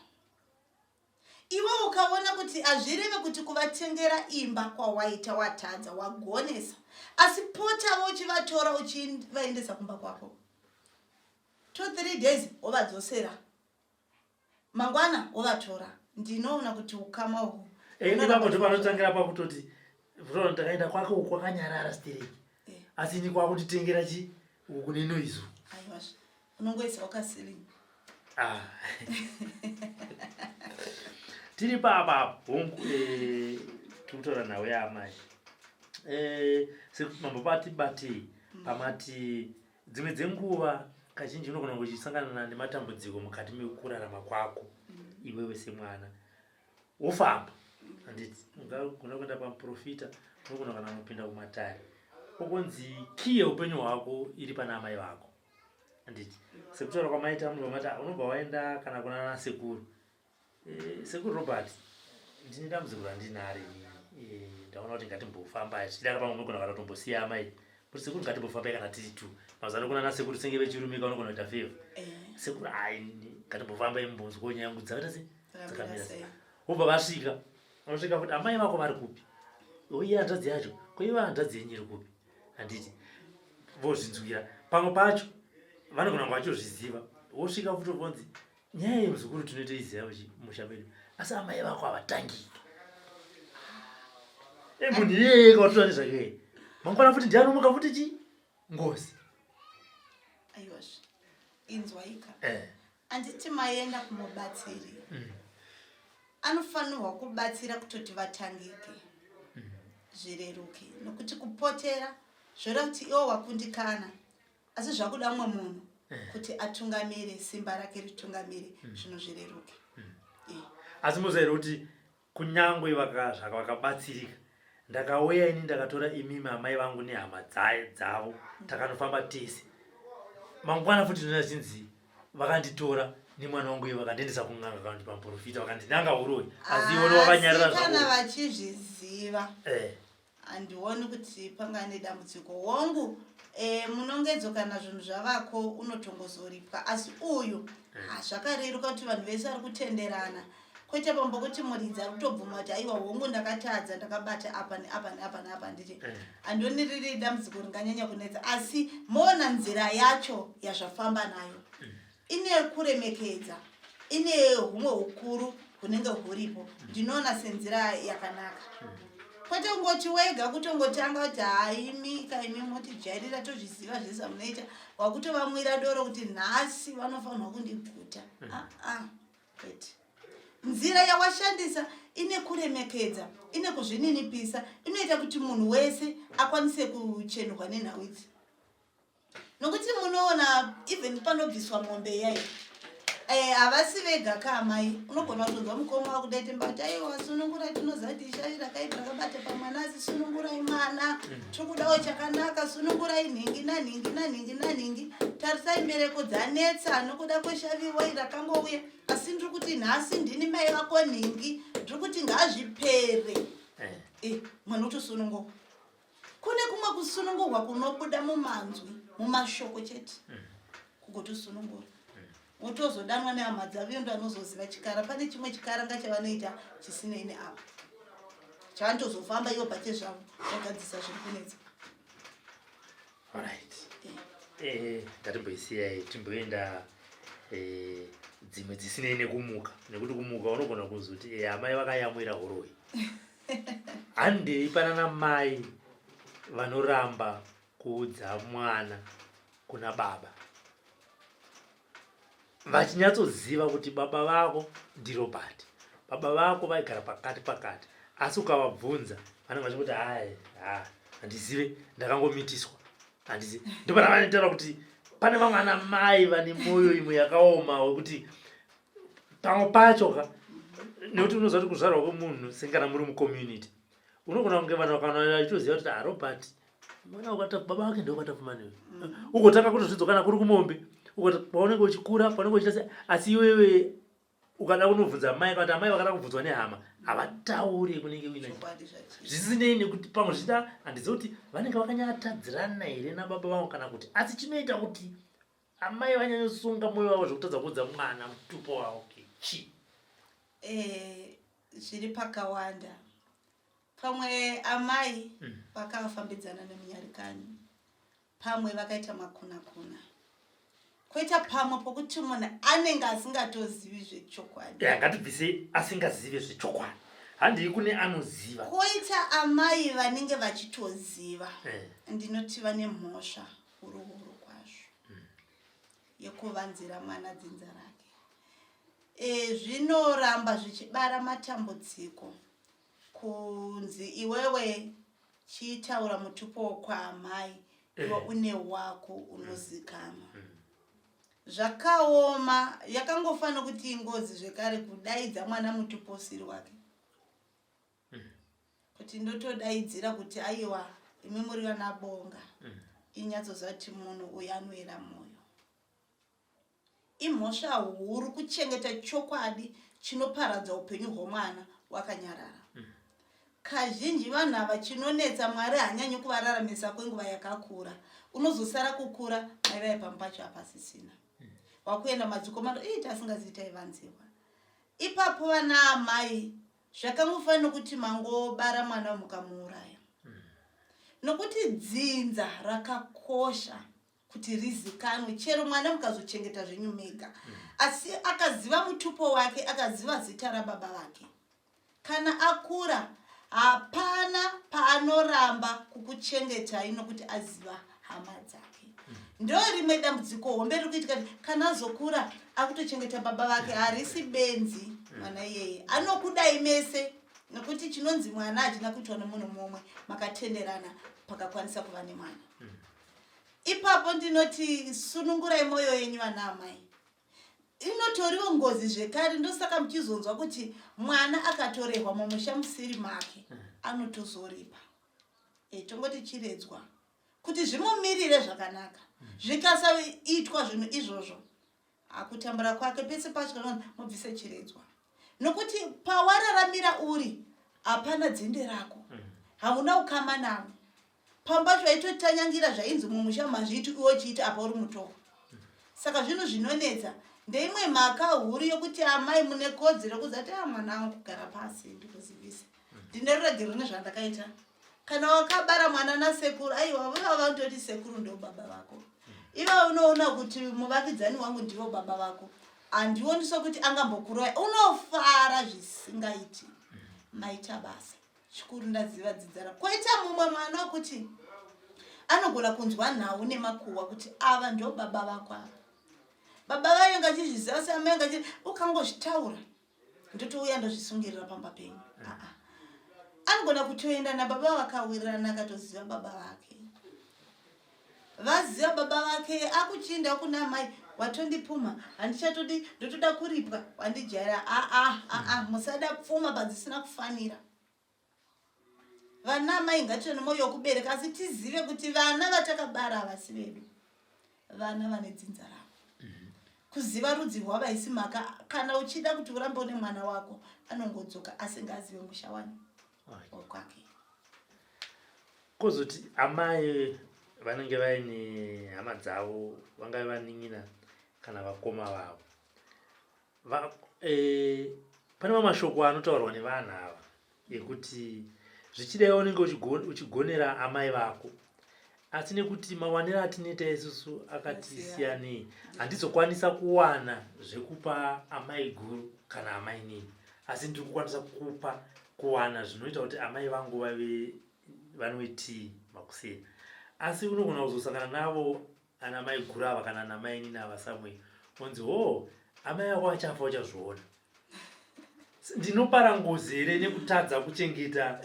Speaker 2: Iwe ukaona kuti hazvireve kuti kuvatengera imba kwawaita watadza, wagonesa, asi potavo uchivatora uchivaendesa kumba kwako 2 3 days, wovadzosera mangwana wovatora, ndinoona kuti ukama uhu
Speaker 3: Ipapo ndo panotangira pakutoti vutoona takaenda kwake uku kwakanyarara stereki, asi ini kwakunditengera chi uku kune noise.
Speaker 2: Aiwazve, unongoisa wakasiling.
Speaker 3: Ah. Tiri papa hongu, tiri kutaura nhau yaamai. Sekuti mambo pati batei pamati dzimwe dzenguva kazhinji unogona kuchisangana nematambudziko mukati mekurarama kwako iwewe semwana, wofamba, handiti? Ungagona kuenda pamuprofita, unogona kana unopinda kumatare, okonzi key yeupenyu hwako iri pana amai vako, handiti? Sekutaura kwamaita munobva mati "Ah, unobva waenda kana kuna sekuru, sekuru Robert, ndine dambudziko randinaro inini. Ndaona kuti ngatimbofamba zvichida pamwe unogona kana kutombosiya amai kuti sekuru ngatimbofambai kana tiri two." Mazuva ano kuna nasekuru senge vechirume kaunogona kuita favor. "Sekuru, ai, ngatimbofambai mumbonzwawo nyaya yangu dzakaita sei, dzakamira sei." Wobva vasvika, unosvika kuti amai vako vari kupi, oiye hanzvadzi yacho, koiva hanzvadzi yenyu iri kupi, handiti? Vozvinzwira pamwe pacho vanogona kunge vachizviziva. Wosvika futi vonzi nyaya yemuzukuru tinotoiziva musha medu, asi amai vako havatangiki. Munhu iyeye kautoita nezvake, mangwana futi ndianomuka futi chi ngozi.
Speaker 2: Aiwazve, inzwaika. Anditi maenda kumubatsiri? Anofanirwa kubatsira kutoti vatangike, zvireruke, nokuti kupotera zvoreva kuti iwo wakundikana, asi zvakuda mumwe munhu kuti atungamire, simba rake ritungamire, zvinhu zvireruke.
Speaker 3: Asi muziva here kuti kunyangwe vakabatsirika, ndakauya ini ndakatora imimi amai vangu nehama dzavo, takanofamba tese, mangwana futi tinoona zvinzi Vakanditora nemwana wangu iye, vakandiendesa kun'anga kana kuti pamuprofita, vakandinanga uroyi, asi iwona wakanyarara.
Speaker 2: Asi kana
Speaker 3: zvako.
Speaker 2: Vachizviziva, handioni kuti panga nedambudziko. Hongu, munongedzo kana zvinhu zvavako unotongozoripwa, asi uyu zvakareruka kuti vanhu vese vari kutenderana, kwete pambo kuti muridzi ari kutobvuma kuti aiwa, hongu, ndakatadza, ndakabata apa neapa neapa neapa, nditi handioni riri dambudziko ringanyanya kunetsa. Asi moona nzira yacho yazvafamba nayo ine kuremekedza, ine humwe ukuru hunenge huripo. Ndinoona senzira yakanaka, kwete kungoti wega kutongotanga kuti haimi kaimi motijairira, tozviziva zvese munoita, wakutovamwira doro kuti nhasi vanofanirwa kundiguta. Aa, kwete. Nzira yawashandisa ine kuremekedza, ine kuzvininipisa, inoita kuti munhu wese akwanise kuchenurwa nenhau idzi, nokuti munoona even panobviswa mombe iyai, havasi vega kaamai. Unogona kutonzwa mukoma wakudetemba kuti aiwa, sunungurai, tinoziva kuti ishavi rakaipa rakabata pamwana, asi sunungurai mwana, tiri kudawo chakanaka, sunungurai nhingi nanhingi nanhingi nanhingi, tarisai mbereko dzanetsa nokuda kweshaviwai rakangouya, asi ndiri kuti nhasi ndini mai vako nhingi, ndiri kuti ngazvipere. Mwana utosununguka. Kune kumwe kusunungurwa kunobuda mumanzwi, mumashoko chete, kugotosunungura, wotozodanwa nehama dzavo, iyo ndo anozoziva chikara. Pane chimwe chikaranga chavanoita chisinei neava, chavanotozofamba ivo pachezvavo vagadzisa zviri kunetsa.
Speaker 3: Alright. Ngatimboisiyai, timboenda dzimwe dzisinei nekumuka, nekuti kumuka unogona kuzoti amai vakayamwira uroyi. Handei panana mai vanoramba kuudza mwana kuna baba, vachinyatsoziva kuti baba vako ndiRobert, baba vako vaigara pakati pakati, asi ukavabvunza vanenge vachikuti hai, ha, handizive, ndakangomitiswa, handizive. Ndopana vanotaura kuti pane vamwe ana mai vane mwoyo imwe yakaoma, wekuti pamwe pacho ka, nekuti unoziva kuti kuzvarwa kwemunhu, sengana muri mucommunity, unogona kunge vanhu kana vachitoziva kuti ah, Robert mwana wakata baba vake ndokwatapfumaniwe, ugotanga kutozvidzwa kana kuri kumombe, paunenge uchikura, paunenge uchiita se. Asi iwewe ukada kunobvunza mai, kana kuti amai vakada kubvunzwa nehama, havatauri kunenge uina
Speaker 2: Chokwadi zvachii.
Speaker 3: Zvisinei nekuti pamwe zvichida, handizivi kuti vanenge vakanyatadzirana here nababa vavo kana kuti, asi chinoita kuti amai vanyanyosunga mwoyo wavo zvekutadza kuudza mwana mutupo wavo chii?
Speaker 2: Zviri pakawanda. Pamwe amai vakafambidzana nemunyarikani, pamwe vakaita makuna kuna, kwoita pamwe pokuti munhu anenge asingatozivi zvechokwadi.
Speaker 3: Ngatibvise asingazive zvechokwadi, handii kune anoziva.
Speaker 2: Kwoita amai vanenge vachitoziva. Ndinoti vane mhosva huru huru kwazvo yekuvanzira mwana dzinza rake. Zvinoramba zvichibara matambudziko kunzi iwewe chiitaura mutupo wokwaamai, iwe une wako unozikanwa. Zvakaoma, yakangofanira kuti ingozi zvekare kudaidza mwana mutupo usiri wake, kuti ndotodaidzira kuti aiwa, imi muri vana Bonga, inyatsoziva kuti munhu uyu anoera mwoyo. Imhosva huru kuchengeta chokwadi chinoparadza upenyu hwomwana wakanyarara. Kazhinji vanhu ava, chinonetsa, Mwari haanyanyi kuvararamisa kwenguva yakakura. Unozosara kukura mai vaya pamwe pacho hapasisina, wakuenda madzikomando ii tasingazivi taivanzirwa ipapo. Vana amai, zvakangofanira nokuti mangobara mwana mukamuuraya, nokuti dzinza rakakosha kuti rizikanwe. Chero mwana mukazochengeta zvenyu mega, asi akaziva mutupo wake, akaziva zita rababa vake, kana akura hapana paanoramba kukuchengetai, nokuti aziva hama dzake. Ndo rimwe dambudziko hombe riri kuitika kuti kana azokura akutochengeta baba vake, harisi benzi mwana iyeye, anokudai mese, nokuti chinonzi mwana hachina kuitwa nomunhu mumwe, makatenderana pakakwanisa kuva nemwana ipapo. Ndinoti sunungurai mwoyo yenyu, vana amai. Inotoriwo ngozi zvekare, ndosaka muchizonzwa kuti mwana akatorerwa mumusha musiri make anotozoripa. Tongoti chiredzwa kuti zvimumirire zvakanaka. Zvikasaitwa zvinhu izvozvo. Akutambura kwake pese pacho kana mubvise chiredzwa. Nokuti pawararamira uri hapana dzinde rako. Hauna ukama navo. Pamba pacho vaitotanyangira zvainzi mumusha mazviiti iwe uchiita apa uri mutorwa. Saka zvinhu zvinonetsa. Ndeimwe mhaka huru yokuti amai mune kodzero yekuzati ah mwana wangu kugara pasi ndikuzivise. Ndine ruregerero nezvandakaita. Kana wakabara mwana nasekuru aiwa vava vanototi sekuru ndo baba vako. Iva unoona kuti muvakidzani wangu ndivo baba vako. Handioni sokuti angambokuroya. Unofara zvisingaiti. Maita basa. Chikuru ndaziva dzinza rako. Koita mumwe mwana wekuti anogona kunzwa nhau nemakuhwa kuti ava ndo baba vako ava. Baba vayo ngachizviziva se amai ngachi ukangozvitaura ndotouya ndozvisungirira pamba penyu. Aa. Anogona kutoenda nababa vakawirirana akatoziva baba vake. Vaziva baba vake akuchiinda kuna amai watondipumha handichatodi ndotoda kuripwa wandijaira aa aa musada pfuma padzisina kufanira. Vana amai ngative nemwoyo wekubereka asi tizive kuti vana vatakabara havasi vedu. Vana vane dzinza ravo. Kuziva rudzi rwavo haisi mhaka kana uchida kuti urambe une mwana wako anongodzoka asi ngaazive musha wani wakwake.
Speaker 3: Kozoti amai vanenge vaine hama dzavo vangave vanin'ina kana vakoma vavo. Va, e, pane mamwe mashoko anotaurwa nevanhu ava ekuti zvichida iwe unenge uchigonera amai vako asi nekuti mawaniro atinoita isusu akati siyanei handizokwanisa kuwana zvekupa amai guru kana amai nini asi ndiri kukwanisa kupa kuwana zvinoita kuti amai vangu vave vanwe tii makuseni asi unogona kuzosangana navo ana mai guru ava kana ana mai nini ava somewhere onzi hoo amai ako achafa uchazviona ndinopara ngozi here nekutadza kuchengeta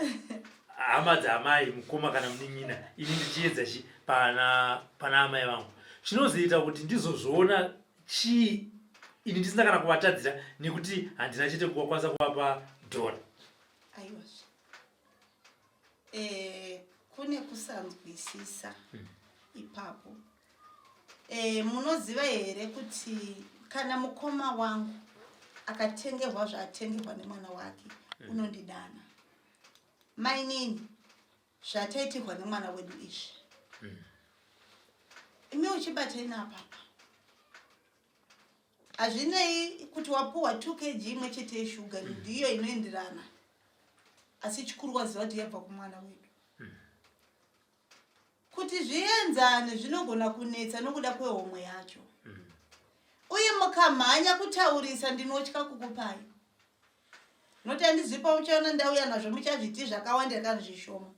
Speaker 3: hama dzaamai mukoma kana munin'ina ini ndichiedza chi pana pana amai vangu chinozoita kuti ndizozviona chii ini ndisina kana kuvatadzira nekuti handina chete kukwanisa kuvapa dhora.
Speaker 2: Aiwazve eh, kune kusanzwisisa ipapo. Eh, munoziva here kuti kana mukoma wangu akatengerwa zvaatengerwa nemwana wake unondidana mainini zvataitirwa nemwana wedu izvi imi uchibatei napapa hazvinei kuti wapuhwa 2 kg imwe chete yeshuga ndiyo inoenderana asi chikuru waziva kuti yabva kumwana wedu kuti zvienzane zvinogona kunetsa nokuda kwehomwe yacho uye mukamhanya kutaurisa ndinotya kukupai noti handizivi pauchaona ndauya nazvo muchazviti zvakawanda kana zvishoma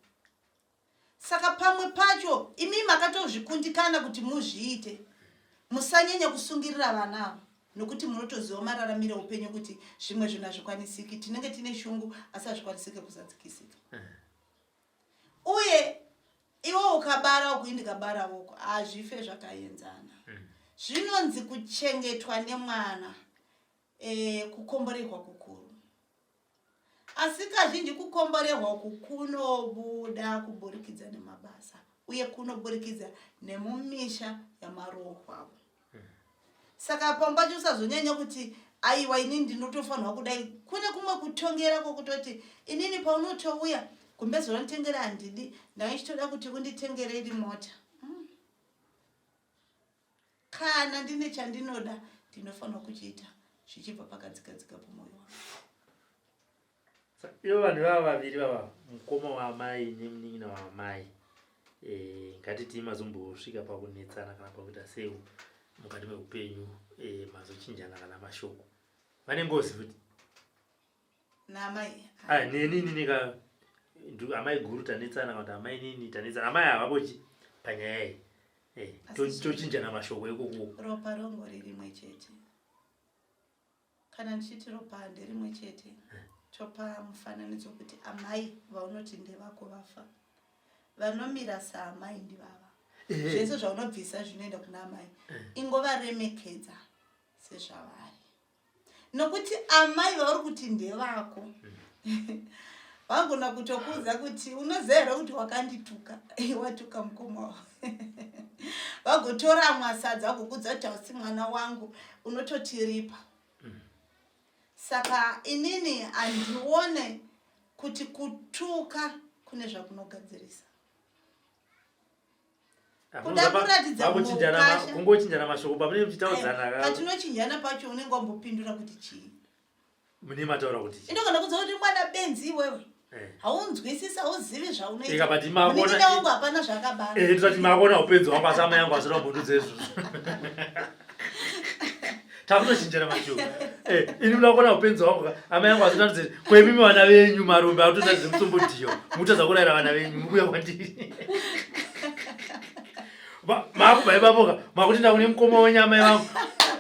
Speaker 2: saka pamwe pacho imi makatozvikundikana kuti muzviite musanyanya kusungirira vana ava nokuti munotoziva mararamiro eupenyu kuti zvimwe zvinhu hazvikwanisiki tinenge tine shungu asi hazvikwanisike kuzadzikisika uye iwe ukabara uku indikabara uku hazvife zvakaenzana zvinonzi kuchengetwa nemwana e, kukomborerwa kukuru asi kazhinji kukomborerwa uku kunobuda kuburikidza nemabasa uye kunoburikidza nemumisha yamarohwavo saka pamba pacho usazonyanya kuti aiwa inini ndinotofanirwa kudai kune kumwe kutongera kwokutoti inini paunotouya gumbezi ronditengera handidi ndanga kuti unditengere iri mota Kana ndine chandinoda ndinofanirwa kuchiita zvichibva pakadzikadzika pomwoyo wangu.
Speaker 3: Ivo vanhu ivava vaviri vava mukoma waamai nemunin'ina waamai e, ngatitii mazombosvika pakunetsana kana pakuita sei mukati meupenyu e, mazochinjana kana mashoko vane ngozi futi
Speaker 2: naamai
Speaker 3: ah, neni inini ka amai guru tanetsana kana kuti amai nini tanetsana amai havapochi panyaya iyi eh, tochinjana mashoko ikoko
Speaker 2: ropa rongori rimwe chete kana ndichiti ropa handerimwe chete eh. topa mufananidzo kuti amai vaunoti ndevako vafa vanomira saamai ndivava eh. zvese zvaunobvisa zvinoenda kuna amai ingovaremekedza sezvavari nokuti amai vauri kuti ndevako vagona kutokuudza kuti unoziva here kuti wakandituka watuka mukoma wavo. Vagotora sadza vagokudza kuti hausi mwana wangu, unototiripa. Saka inini handione kuti kutuka kune zvakunogadzirisa. Kuda kuratidza
Speaker 3: Vakugochinjana kungochinjana mashoko pamunenge muchitaudzana.
Speaker 2: Patinochinjana pacho unenge wambopindura kuti chii?
Speaker 3: Mune mataura kuti chii?
Speaker 2: Indogona kudza kuti mwana benzi iwewe.
Speaker 3: Eh.
Speaker 2: Haunzwisisi, hauzivi zvaunoita.
Speaker 3: Ika but makona
Speaker 2: Munin'ina wangu hapana zvaakabara.
Speaker 3: Eh, tisati makona upenzi wangu asi amai yangu asina kumbondudza izvozvo. Takutochinjana mashoko. Eh, ini munoona upenzi wangu ka amai yangu asina kundudza kwemimi vana venyu marombe akutoita zvemusombodhiyo. Mutadza kurayira vana venyu mukuya kwandiri. Makubva ipapo ka makuti ndakune mukoma wenyu amai vangu.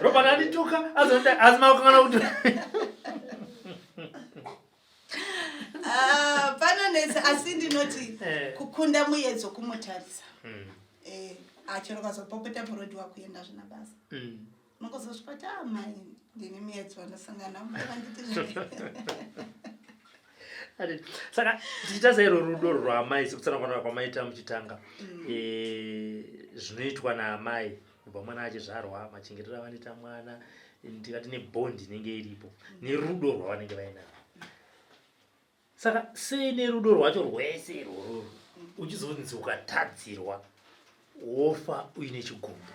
Speaker 3: Robert andituka azonda asi makukangana kuti
Speaker 2: Ah, panonetsa asi ndinoti
Speaker 3: Eh.
Speaker 2: kukunda muedzo kumutarisa. Eh, achero kazopopota murodhi wakuenda zvina basa. Unongozosvika kuti amai ndine muedzo wandasangana vanditi.
Speaker 3: Saka tichiita sairo rudo rwaamai sekutsanangura kwamaita muchitanga eh, zvinoitwa naamai kubva mwana achizvarwa, machengetero avanoita mwana, ndikati nebhondi inenge iripo nerudo rwavanenge vainaro. Saka sei nerudo rwacho rwese irworwo uchizonzi ukatadzirwa wofa uine chigumbu?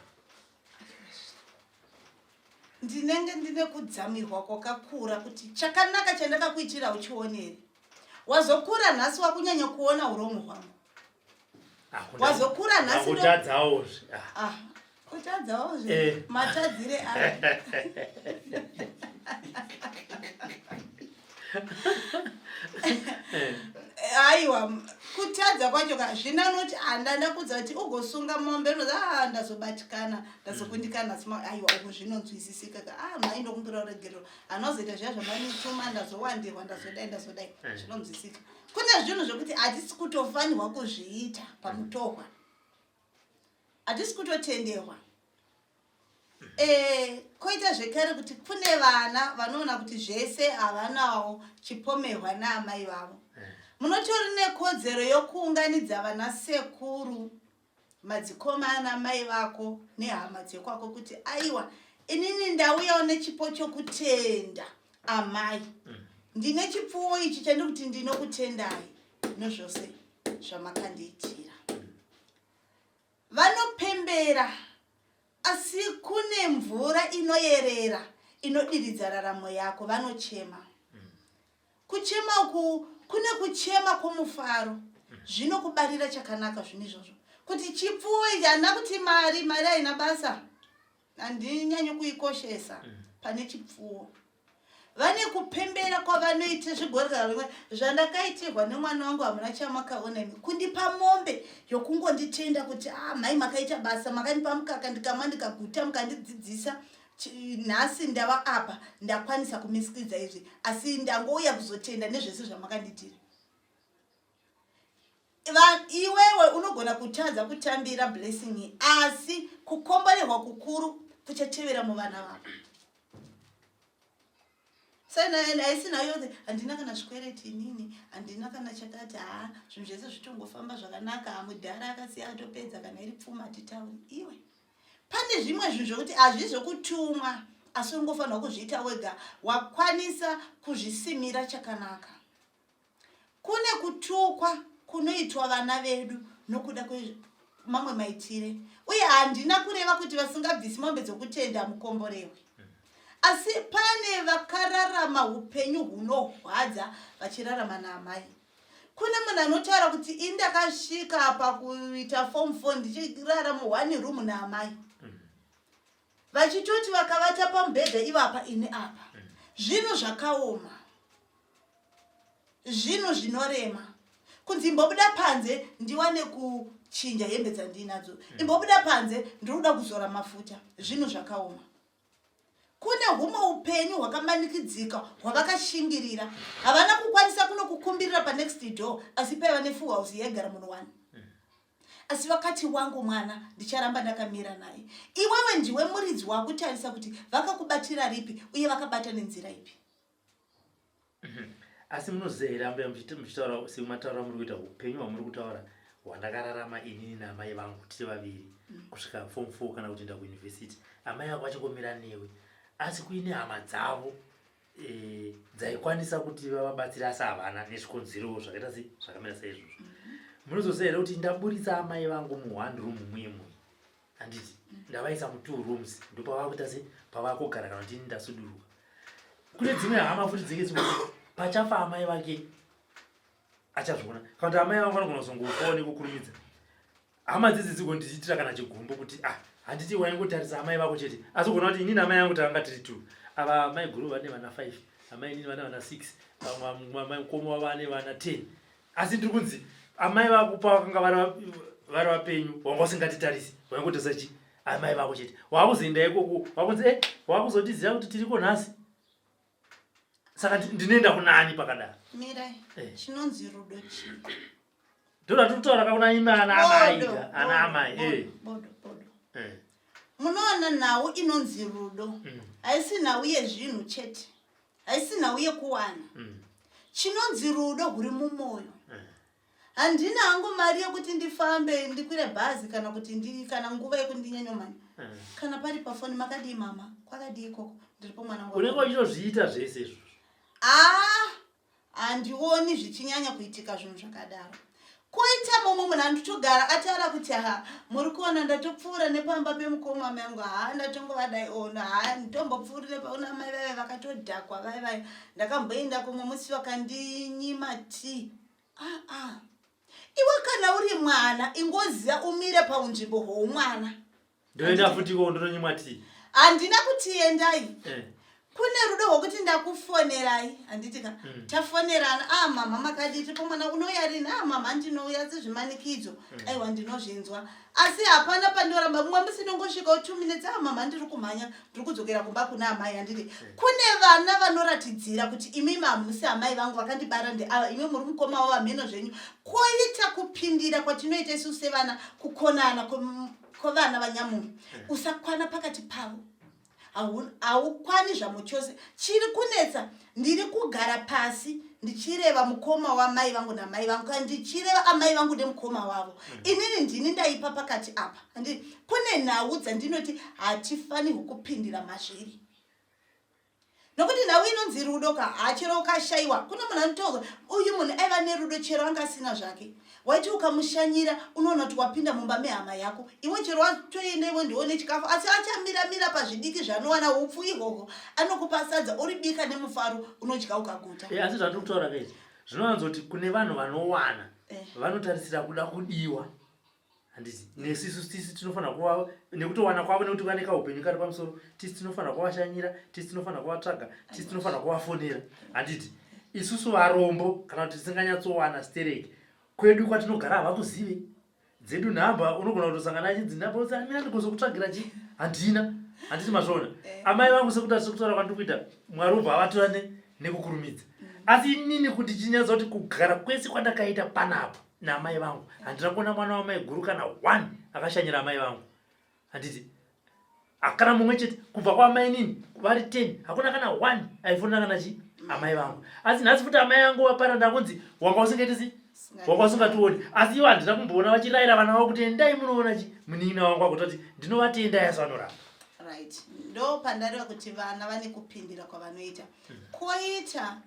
Speaker 2: Ndinenge ndine kudzamirwa kwakakura kuti chakanaka chandakakuitira uchionere. Wazokura nhasi wakunyanya kuona uromo hwangu. Wazokura nhasi
Speaker 3: Kutadzawozve.
Speaker 2: Ah, kutadzawozve. Matadzire a. Aiwa, kutadza kwacho ka zvino anoti handanda kudza kuti ugosunga mombe unozi a ndazobatikana, ndazokundikana asi aiwa, uku zvinonzwisisika ka. A mai, ndokumbira uregerero, hanozoita zviya zvamanituma, ndazowandirwa, ndazodai, ndazodai. Zvinonzwisika. Kune zvinhu zvekuti hatisi kutofanirwa kuzviita pamutohwa, hatisi kutotenderwa. Koita zvekare kuti kune vana vanoona kuti zvese havanawo chipomerwa naamai vavo. Munotori nekodzero yokuunganidza vana sekuru, madzikoma ana mai vako nehama dzekwako kuti aiwa, inini ndauyawo nechipo chokutenda amai, ndine chipfuwo ichi chandiri kuti ndinokutendai nezvose zvamakandiitira. Vanopembera, asi kune mvura inoyerera inodiridza raramo yako. Vanochema. Kuchema uku kune kuchema kwomufaro, zvinokubarira chakanaka zvinhu izvozvo kuti chipfuwo ichi handina kuti mari, mari haina basa, handinyanyi kuikoshesa pane chipfuwo. Vane kupembera kwavanoita zvigorera rimwe zvandakaitirwa nemwana wangu hamuna chamakaona imi, kundipa mombe yokungonditenda kuti a ah, mhai, makaita basa, makandipa mukaka ndikamwa ndikaguta, mukandidzidzisa. Nhasi ndava apa, ndakwanisa kumisikidza izvi, asi ndangouya kuzotenda nezvese zvamakandiitira. Iwewe unogona kutadza kutambira blessing iyi, asi kukomborerwa kukuru kuchatevera muvana vako. Haisina yose, handina kana zvikwereti inini, handina kana chakati. Ha, zvinhu zvese zvitongofamba zvakanaka. Hamudhara akasiya atopedza, kana iri pfuma hatitauri. Iwe, pane zvimwe zvinhu zvokuti hazvizokutumwa, asi ungofanirwa kuzviita wega wakwanisa kuzvisimira chakanaka. Kune kutukwa kunoitwa vana vedu nokuda kwemamwe maitire, uye handina kureva kuti vasingabvisi mombe dzokutenda mukomborewe, asi pane vakararama upenyu hunorwadza vachirarama naamai. Kune munhu anotaura kuti indakasvika pakuita form 4 ndichirara muone room naamai, vachitoti vakavata pamubhedha ivapa ini apa. Zvinhu zvakaoma, zvinhu zvinorema kunzi imbobuda panze ndiwane kuchinja hembe dzandinadzo, imbobuda panze ndiri kuda kuzora mafuta. Zvinhu zvakaoma. Kune humwe upenyu hwakamanikidzika hwavakashingirira. Havana kukwanisa kunokukumbirira panext door, asi paiva nefull house yaigara munhu one, asi vakati wangu mwana ndicharamba ndakamira naye. Iwewe ndiwe muridzi wakutarisa kuti vakakubatira ripi uye vakabata nenzira ipi.
Speaker 3: Asi munoziva here ambuya, muchitaura semataura muri kuita, upenyu hwamuri kutaura. hwandakararama inini naamai vangu tiri vaviri kusvika form 4 kana kutoenda kuuniversity, amai vako vachingomira newe, asi kuine hama dzavo dzaikwanisa kuti vavabatsire asi havana nezvikonzero zvakaita sei, zvakamira saizvozvo. Munozoziva here kuti ndaburitsa amai vangu muone room muye muye, handiti? Ndavaisa mutwo rooms, ndopavakuita se pavakugara, kana kuti ini ndasuduruka kune dzimwe hama futi dzinge dzikuti pachafa amai vake achazviona, kana kuti amai vangu vanogona kuzongofawo nekukurumidza, hama dzidzi dzigondiitira kana chigumbu kuti, ah, handiti waingotarisa amai vako chete? Asi ugona kuti inini amai vangu takanga tiri two, ava amai guru vane vana 5, amai inini vane vana 6, vamwe mukoma wavo vane vana 10, asi ndiri kunzi amai vako pavakanga vari vapenyu wanga usingatitarisi, waingotarisa chi amai vako chete. Wakuzoenda ikoko wakunzi, e, wakuzotiziva kuti tiriko nhasi. Saka ndinoenda kunani pakadaro?
Speaker 2: Mirai. Chinonzi rudo chii?
Speaker 3: Ndoda tiri kakuna imi ana amai.
Speaker 2: Bodo,
Speaker 3: ana amai.
Speaker 2: Bodo, bodo, bodo. Munoona, nhau inonzi rudo haisi nhau yezvinhu chete, haisi nhau yekuwana. Chinonzi rudo huri mumwoyo. Handina hangu mari yekuti ndifambe ndikwire bhazi kana kuti kana nguva yekuti ndinyanyomhanya. Kana pari pafoni, "Makadii mama? Kwakadii ikoko? Ndiripo mwana wangu."
Speaker 3: Unenge uchitozviita zvese izvozvo.
Speaker 2: Aa, handioni zvichinyanya kuitika zvinhu zvakadaro. Koita mumwe munhu anditogara ataura kuti, "Ha, muri kuona ndatopfuura nepamba pemukoma mangu, ha, ndatongovadai ono, ha, nditombopfuurire pauna mai vaive vakatodhakwa vai vai, ndakamboenda kumwe musi vakandinyima tii." Aa, iwe kana uri mwana, ingoziva umire paunzvimbo hwoumwana.
Speaker 3: Ndoenda futi iko ndononyimwa tii?
Speaker 2: Handina kuti endai. Kune rudo rwokuti ndakufonerai, handiti ka? Tafonerana, "A, mama, makadii? Tipo mwana, unouya rini?" "A, mama, ndinouya sezvimanikidzo." Aiwa, ndinozvinzwa, asi hapana pandoramba. Mumwe musi ndongosvikawo 2 minutes, "A, mama, ndiri kumhanya, ndiri kudzokera kumba kuna amai," handiti? Kune vana vanoratidzira kuti imimi hamusi amai vangu, vakandibara ndeava, imi muri mukoma wavo, hameno zvenyu. Koita kupindira kwatinoita isusu sevana, kukonana kwevana vanyamunhu. Usakwana pakati pavo. Haukwani zvamo chose. Chiri kunetsa, ndiri kugara pasi ndichireva mukoma wamai vangu namai vangu, kana ndichireva amai vangu nemukoma wavo, inini ndini ndaipa pakati apa. Handi kune nhau dzandinoti hatifanirwi kupindira mazviri, nokuti nhau inonzi rudo ka, hachero ukashayiwa, kune munhu anotoza, uyu munhu aiva nerudo chero anga asina zvake. Waiti ukamushanyira, unoona kuti wapinda mumba mehama yako iwe. Chero watoenda iwe ndione chikafu, asi achamiramira pazvidiki zvanowana, upfu ihwohwo anokupa sadza, uribika nemufaro, unodya ukaguta.
Speaker 3: Asi zvandiri kutaura kaizvi zvinowanzoti kune vanhu vanowana vanotarisira kuda kudiwa, handiti? Nesu isusu tisi tinofanira kuva nekutowana kwavo, nekuti vane kaupenyu kari pamusoro, tisi tinofanira kuvashanyira, tisi tinofanira kuvatsvaga, tisi tinofanira kuvafonera, handiti? Isusu varombo kana kuti tisinganyatsowana stereki, kwedu kwatinogara havakuzive dzedu nhamba. Unogona kutosangana achinzi nhamba, uti, "Amira ndigozokutsvagira chi handina," handiti? Mazviona?
Speaker 2: Eh.
Speaker 3: Amai vangu, sekuti sekutaura kwandiri kuita, Mwari ubva avatora nekukurumidza. Asi inini kuti chinyatsa kuti kugara kwese kwandakaita panapa naamai vangu, handina kuona mwana wamai guru kana one akashanyira amai vangu, handiti? Hakana mumwe chete kubva kwamai nini vari 10, hakuna kana one aifonera kana chi amai vangu. Asi nhasi futi amai vangu vapara, ndakunzi wanga usingaiti si wanga usingationi. Asi ivo handina kumboona vachirayira vana vavo kuti endai munoona chi munin'ina wangu, akutoti ndinovatenda, asi vanoramba.
Speaker 2: Right, ndo pandareva kuti vana vane kupindira kwavanoita. Koita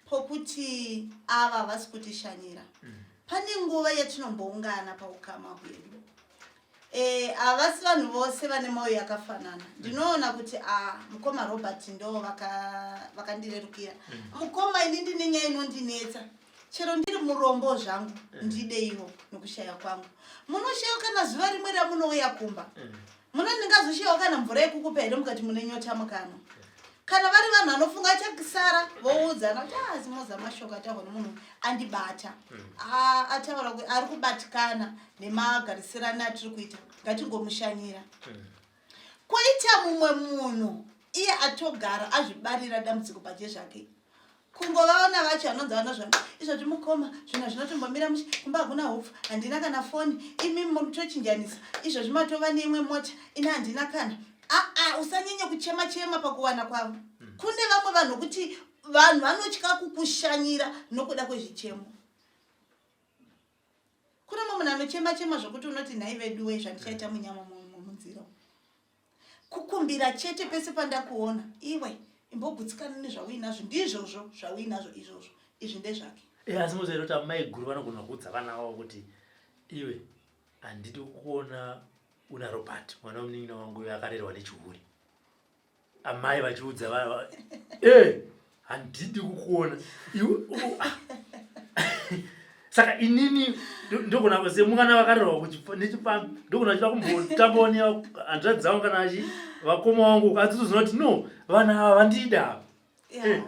Speaker 2: pokuti ava havasi kutishanyira. Pane nguva yatinomboungana paukama hwedu. Havasi vanhu vose vane mwoyo yakafanana. Ndinoona kuti a mukoma Robert ndo vakandirerukira. Mukoma, ini ndine nyaya inondinetsa. Chero ndiri murombo zvangu, ndideiwo nokushaya kwangu. Munoshayiwa kana zuva rimwe ramunouya kumba. Muno ndingazoshayiwa kana mvura yekukupa here, mukati mune nyota mukanwa? Kana vari vanhu vanofunga, achasara voudzana kuti, "Ah, simoza mashoko ataurwa nemunhu andibata. Ah, ataura kuti ari kubatikana nemagarisirano atiri kuita, ngatingomushanyira." Koita mumwe munhu iye atogara azvibarira dambudziko pache zvake. Kungovaona vacho anonzi vanozvana izvozvi, "Mukoma, zvinhu zvinotombomira mushe, kumba hakuna hupfu, handina kana foni, imi mutochinjanisa izvozvi, matova neimwe mota, ini handina kana." Aa, usanyanye kuchema chema pakuwana kwavo. Kune vamwe vanhu kuti vanhu vanotya kukushanyira nokuda kwezvichemo. Kuna umwe munhu anochema chema zvokuti unoti nhai veduwe zvandichaita munyama munzira kukumbira chete pese pandakuona iwe imbogutsikana nezvauinazvo ndizvozvo zvauinazvo izvozvo izvi ndezvake
Speaker 3: eh, asi moziva kuti amai guru vanogona kuudza vana vavo kuti iwe handidi kukuona una robert mwana wemunin'ina wangu uyo akarerwa nechihure amai vachiudza vava e handidi kukuona iwe ah. saka inini ndogona semwana vakarerwa nechipambi ndogona chida kumbotambawo nehanzvadzi dzangu kana achi vakoma wangu adzitozoona kuti no vanhu ava vandida ava eh,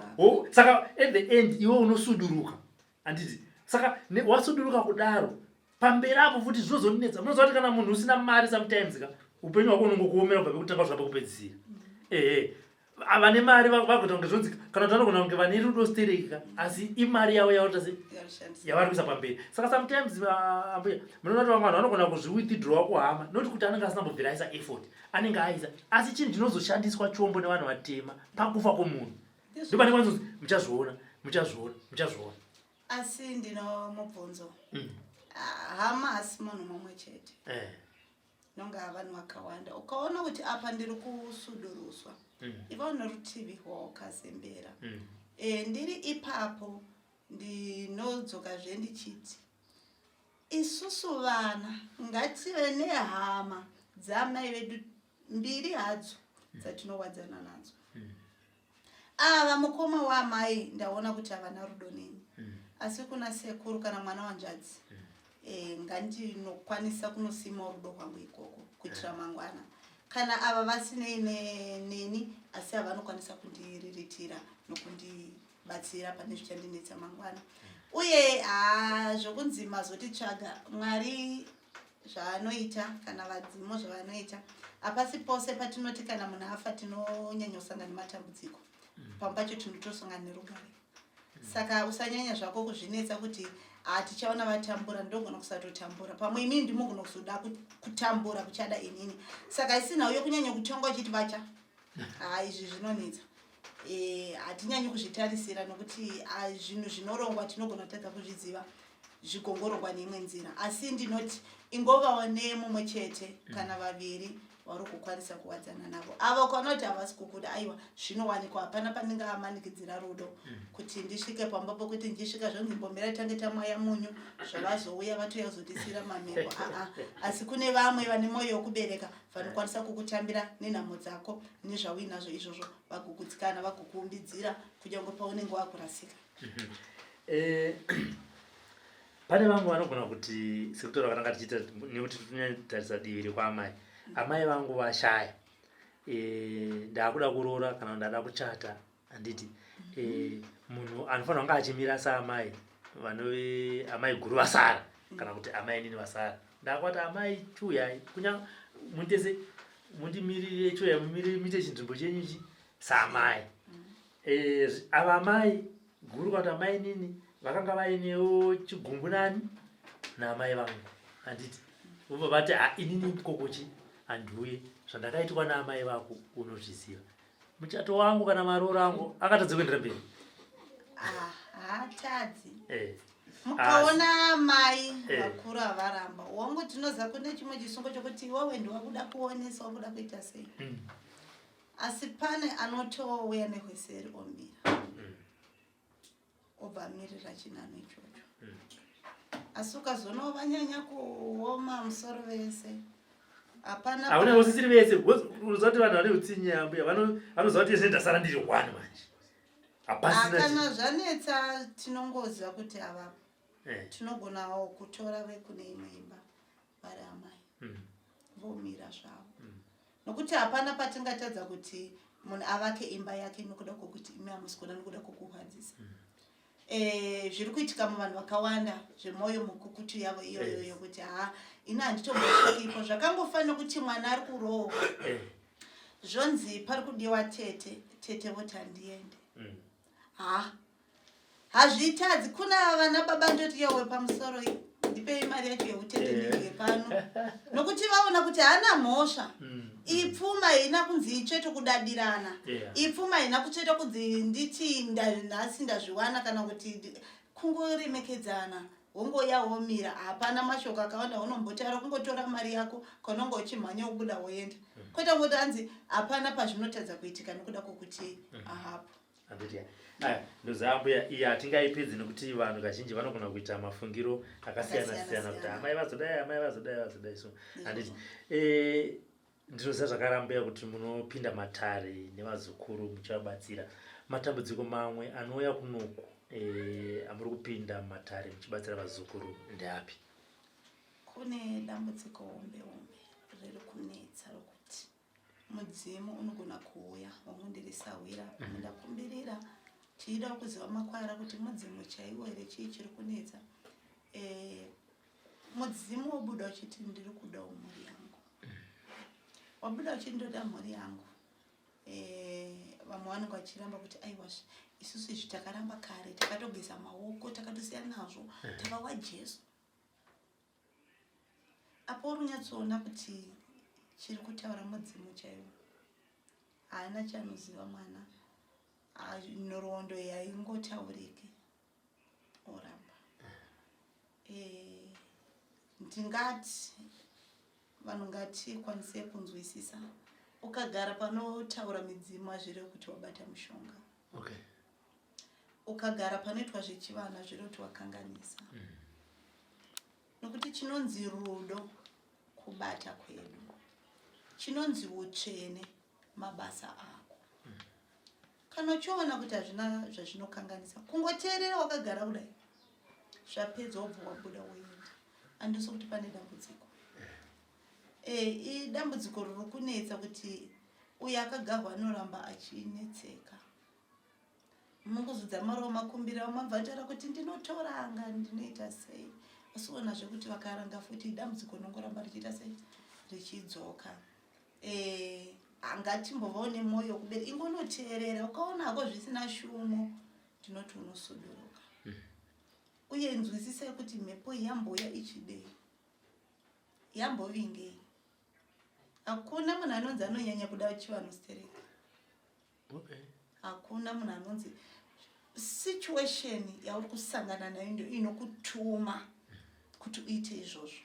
Speaker 3: saka at the end iwe unosuduruka handiti saka wasuduruka kudaro pamberi apo futi zvinozonetsa munoziva kuti kana munhu usina mari sometimes ka upenyu hwako unongokuomera kubva pekutanga kusvika pekupedzisira ehe vane mari vakuita kunge zvonzi kana kuti vanogona kunge vane rudo stereki ka asi imari yavo yavarikuita se yavari kuisa pamberi saka sometimes ambuya munoona kuti vamwe vanhu vanogona kuzviwithdrawa kuhama not kuti anenge asina mbobvira aisa effort anenge aisa asi chinhu chinozoshandiswa chombo nevanhu vatema pakufa kwomunhu ndopane kwanzonzi muchazviona muchazviona muchazviona
Speaker 2: asi ndino mubvunzo mm. Ah, hama asi munhu mumwe chete eh. nonga vanhu vakawanda ukaona kuti apa ndiri kusuduruswa mm. iva nerutivi rwawakazembera mm. e, ndiri ipapo ndinodzokazve ndichiti isusu vana ngative nehama dzamai vedu mbiri hadzo mm. dzatinowadzana nadzo mm. Ava mukoma waamai ndaona kuti havana rudo neni mm. asi kuna sekuru kana mwana wanzvadzi mm. e, ngandinokwanisa kunosima rudo rwangu ikoko kuitira mm. mangwana kana ava vasinei neni asi havanokwanisa kundiriritira nokundibatsira pane zvichandinetsa mangwana mm. uye haa zvokunzi mazotitsvaga mwari zvaanoita kana vadzimu zvavanoita hapasi pose patinoti kana munhu afa tinonyanya kusangana nematambudziko mm. pamwe pacho tinotosangana nerugare mm. saka usanyanya zvako kuzvinetsa kuti hatichaona vatambura ndogona kusatotambura pamwe inini ndimogona kuzoda kutambura kuchada inini saka isina uyo kunyanya kutonga uchiti vacha ha izvi zvinonetsa eh, hatinyanyi kuzvitarisira nokuti ah, zvinhu zvinorongwa tinogona kutadza kuzviziva zvigongorongwa neimwe nzira asi ndinoti ingovawo nemumwe chete mm. kana vaviri vari kukwanisa kuwadzana navo avo ukaona kuti havasi kukuda aiwa zvinowanikwa hapana pandingamanikidzira rudo mm. kuti ndisvike pamba pokuti ndichisvika zvonzi mbomera tange tamwaya munyu zvavazouya vatouya kuzotisira mamhepo aa asi kune vamwe vane mwoyo wekubereka vanokwanisa kukutambira nenhamo dzako nezvauinazvo izvozvo vagogutsikana vagokuumbidzira kunyange paunenge wakurasika mhm.
Speaker 3: eh, pane vamwe vanogona kuti sekutaura katanga tichiita nekuti tinyatarisa divi rekwaamai amai vangu vashaya eh, ndakuda kuroora kana ndada kuchata handiti eh, munhu anofanira kunge achimira saamai vanove amai guru vasara kana kuti amai nini vasara ndakwati amai chiuyai kunya mundese mundimirire chiuyai mumirire muite chinzvimbo chenyu ichi saamai eh, ava amai guru kana kuti amai nini vakanga vainewo chigumbu nani naamai vangu handiti vobva vati ha inini kokochi handiuye zvandakaitwa naamai vako unozviziva muchato wangu kana maroora angu akatadza kuendera mberi
Speaker 2: ah, haatadzi eh. mukaona mai eh. vakuru avaramba wangu tinoziva kune chimwe chisungo chokuti iwewe ndiwakuda kuonesa wakuda kuita sei mm. asi pane anotouya nehweseri omira mm. obva amirira chinhano ichocho mm. asi ukazonawo vanyanya kuoma musoro vese hapana
Speaker 3: hauna usisiri vese unoziva kuti vanhu vane utsinye ambuya vanoziva kuti zvine ndasara ndiri one manje
Speaker 2: hapasina kana zvanetsa tinongoziva kuti avapo eh. tinogonawo kutora vekune imwe imba vari amai mm. vomira zvavo mm. nokuti hapana patingatadza kuti munhu avake imba yake nokuda kwokuti imi hamusi kuda nokuda kwokurwadzisa mm. e, zviri kuitika muvanhu vakawanda zvemwoyo mukukutu yavo iyoyo yes. yokuti ha ini handitombosvikipo zvakangofanira kuti mwana ari kurohwa eh. zvonzi pari kudiwa tete tete voti handiende mm. ha Hazvitadzi kuna vana baba ndoti yowe pamusoro ndipei mari yacho yeutete eh. ndidye pano nokuti vaona kuti haana mhosva mm. ipfuma haina kunzi itsveto kudadirana ipfuma haina kutsveta kunzi nditi nhasi ndazviwana kana kuti kungoremekedzana. Wongouya womira, hapana mashoko akawanda unombotaura, kungotora mari yako kana unge uchimhanya wobuda woenda. Kwete kuti hanzi hapana pazvinotadza kuitika nokuda kwokuti ahapo.
Speaker 3: Handiti aya ndoziva mbuya iyi hatingaipedzi nekuti vanhu kazhinji vanogona kuita mafungiro akasiyana siyana kuti amai vazodai, amai vazodai, vazodai so handiti. Ndinoziva zvakare mbuya kuti munopinda matare nevazukuru muchivabatsira. Matambudziko mamwe anouya kunoku amuri kupinda matare muchibatsira vazukuru ndeapi?
Speaker 2: Kune dambudziko hombe hombe riri kunetsa rokuti mudzimu unogona kuuya wangundirisahwira pamwe ndakumbirira tichida kuziva makwara kuti mudzimu chaiwo here, chii chiri kunetsa. Mudzimu wobuda uchiti ndiri kudawo mhuri yangu, wabuda uchiti ndoda mhuri yangu. Vamwe vanenge vachiramba kuti aiwa, isusu izvi takaramba kare, takatogeza maoko, takatosiya nazvo, tava waJesu. Apo uri kunyatsoona kuti chiri kutaura mudzimu chaiwo, haana chanoziva mwana, nhoroondo yaingotauriki, oramba. Ndingati vanhu ngatikwanise kunzwisisa, ukagara panotaura midzimu hazvirevi kuti wabata mushonga. Ukagara panoitwa zvechivanhu hazvirevi kuti wakanganisa. Nokuti chinonzi rudo kubata kwedu, chinonzi utsvene mabasa ako. Kana uchiona kuti hazvina zvazvinokanganisa, kungoteerera wakagara kudai, zvapedza wobva wabuda woenda. Handisi kuti pane dambudziko. Idambudziko riri kunetsa kuti uyo akagarwa anoramba achinetseka. Mungozudza marova makumbira mabva ataura kuti ndinotoranga, ndinoita sei, asi ona zvekuti vakaranga futi dambudziko rinongoramba richiita sei, richidzoka. Angatimbovawo nemwoyo wekubere, ingonoteerera, ukaona hako zvisina shumo, ndinoti unosuduruka. Uye nzwisisai kuti mhepo yambouya ichidei, yambovingei. Hakuna munhu anonzi anonyanya kuda chivanhu stereki. Hakuna munhu anonzi situation yauri kusangana nayo ndio inokutuma kuti uite izvozvo.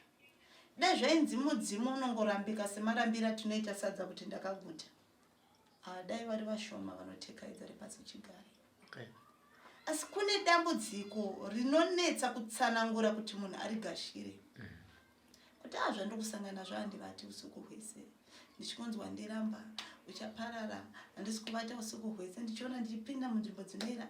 Speaker 2: Dai zvainzi mudzimu unongorambika semarambiro atinoita sadza kuti ndakaguta, dai vari vashoma vanotekaidza repasi chigare. Asi kune dambudziko rinonetsa kutsanangura kuti munhu arigashire. Kuti zvandiri kusangana nazvo handivati usiku hwese, ndichingonzi wandiramba, uchaparara, handisi kuvata usiku hwese, ndichiona ndichipinda munzvimbo dzinoera.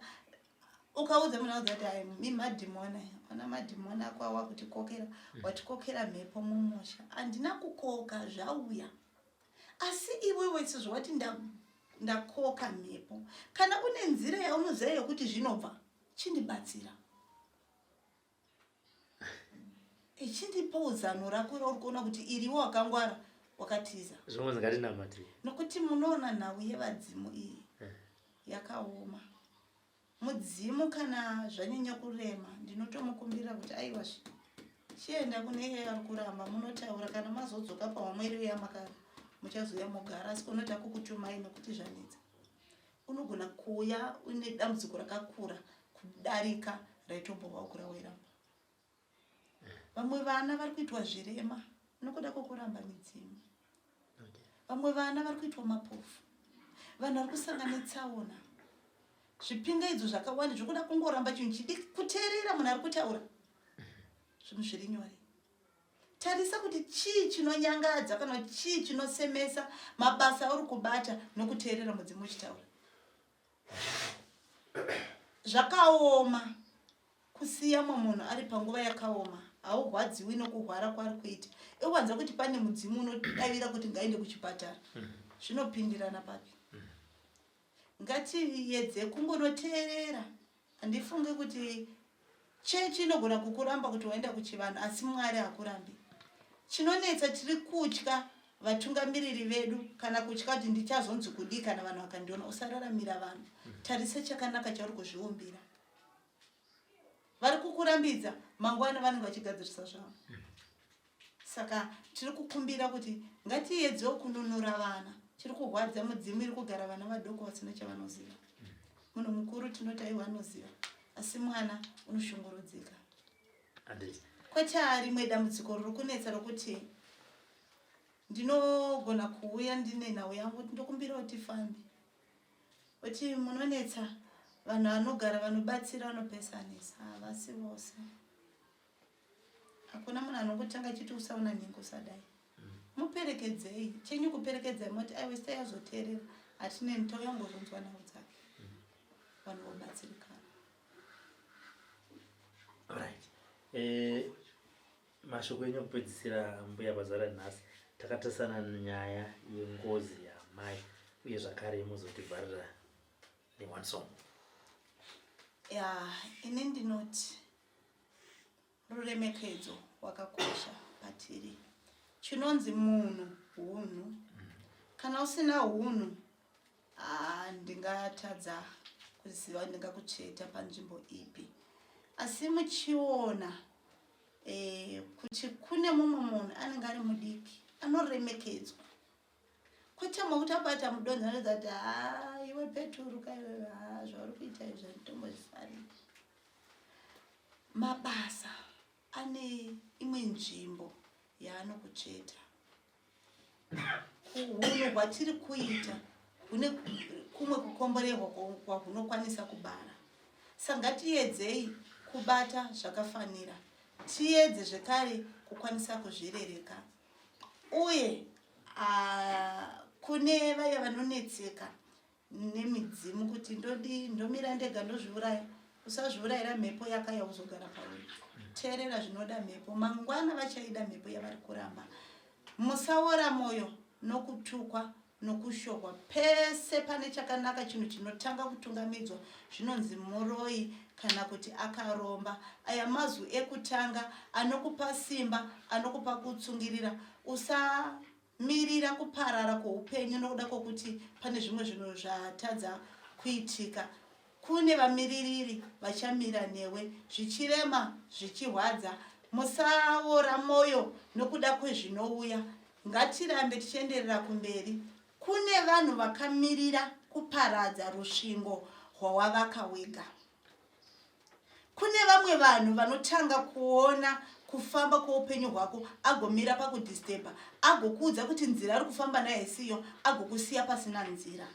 Speaker 2: Ukaudza munhu audza kuti ai mimadhimona, ona madhimona ako awa kutikokera, watikokera mhepo mumusha. Handina kukoka, zvauya. Asi iwewe sezvo wati ndakoka mhepo, kana une nzira yaunoziva yekuti zvinobva, chindibatsira. Ichindipawo zano rako rauri kuona kuti iriwo wakangwara wakatiza.
Speaker 3: Zvimwe ngatinamate.
Speaker 2: Nokuti munoona nhau yevadzimu iyi yakaoma. Mudzimu kana zvanyanya kurema, ndinotomukumbirira kuti aiwa, chienda kune iye ari kuramba, munotaura. Kana mazodzoka pamweri yamakara, muchazouya mogara, asi kunoti akukutumai nokuti zvanetsa. Unogona kuuya une dambudziko rakakura kudarika raitombova ukura wairamba. Vamwe vana vari kuitwa zvirema nokuda kwokuramba midzimu. Vamwe vana vari kuitwa mapofu, vanhu vari kusangana netsaona, zvipingaidzo zvakawanda zvokuda kungoramba chinhu chidiki, kuteerera munhu ari kutaura zvinhu zviri nyore. Tarisa kuti chii chinonyangadza kana chii chinosemesa mabasa auri kubata nokuteerera mudzimu uchitaura. Zvakaoma kusiya mumwe munhu ari panguva yakaoma, haurwadziwi nokurwara kwaari kuita. Iwanza kuti pane mudzimu unodavira kuti ngaende kuchipatara. Zvinopindirana papi? Ngatiedze kungonoteerera. Handifungi kuti chechi inogona kukuramba kuti waenda kuchivanhu, asi Mwari hakurambi. Chinonetsa tiri kutya vatungamiriri vedu kana kutya kuti ndichazonzi kudii kana vanhu vakandiona. Usararamira vanhu, tarisa chakanaka chauri kuzviumbira. Vari kukurambidza, mangwana vanenge vachigadzirisa zvavo. Saka tiri kukumbira kuti ngatiedzewo kununura vana. Chiri kurwadza mudzimu iri kugara vana vadoko vasina chavanoziva. Munhu mukuru tinoti aiwa anoziva, asi mwana unoshungurudzika.
Speaker 3: Handiti?
Speaker 2: Kwete, rimwe dambudziko riri kunetsa rokuti ndinogona kuuya ndine nhau yangu kuti ndokumbirawo tifambe, kuti munonetsa vanhu vanogara vanobatsira vanopesanisa, havasi vose. Hakuna munhu anongotanga achiti usaona nhingi usadai. Muperekedzei, chenyu kuperekedzai, moti aiwe sitai azoteerera, hatineni tauya ngozonzwa nhau dzake, vanhu vobatsirikana.
Speaker 3: Right. Mashoko enyu ekupedzisira, mbuya pazara nhasi takatarisana nyaya yengozi yamai, uye zvakare muzotivharira neone song.
Speaker 2: Ya, ini ndinoti ruremekedzo rwakakosha patiri. Chinonzi munhu hunhu. Kana usina hunhu, ndingatadza kuziva ndingakutsveta panzvimbo ipi. Asi muchiona kuti kune mumwe munhu anenge ari mudiki anoremekedzwa, kwete mokuti abata mudonzo anoedza kuti ha, iwe peturuka iwe, ha, zvauri kuita izvi handitombozvifariri. Mabasa ane imwe nzvimbo yaanokutsveta. Hunhu hwatiri kuita hune kumwe kukomborerwa kwahunokwanisa kubara. Saka ngatiedzei kubata zvakafanira, tiedze zvekare kukwanisa kuzvirereka. Uye kune vaya vanonetseka nemidzimu kuti ndodii, ndomira ndega, ndozviuraya, usazviurayira mhepo yakaya kuzogara pauri. Teerera zvinoda mhepo, mangwana vachaida mhepo yavari kuramba. Musaora mwoyo nokutukwa nokushohwa. Pese pane chakanaka, chinhu chinotanga kutungamidzwa zvinonzi muroi kana kuti akaromba. Aya mazwi ekutanga anokupa simba, anokupa kutsungirira. Usamirira kuparara kwoupenyu nokuda kwokuti pane zvimwe zvinhu zvatadza kuitika. Kune vamiririri vachamira newe zvichirema, zvichirwadza. Musaora mwoyo nokuda kwezvinouya. Ngatirambe tichienderera kumberi. Kune vanhu vakamirira kuparadza rusvingo rwawavaka wega. Kune vamwe vanhu vanotanga kuona kufamba kwoupenyu hwako, agomira pakudhistebha, agokuudza kuti nzira ari kufamba nayo isiyo, agokusiya pasina nzira.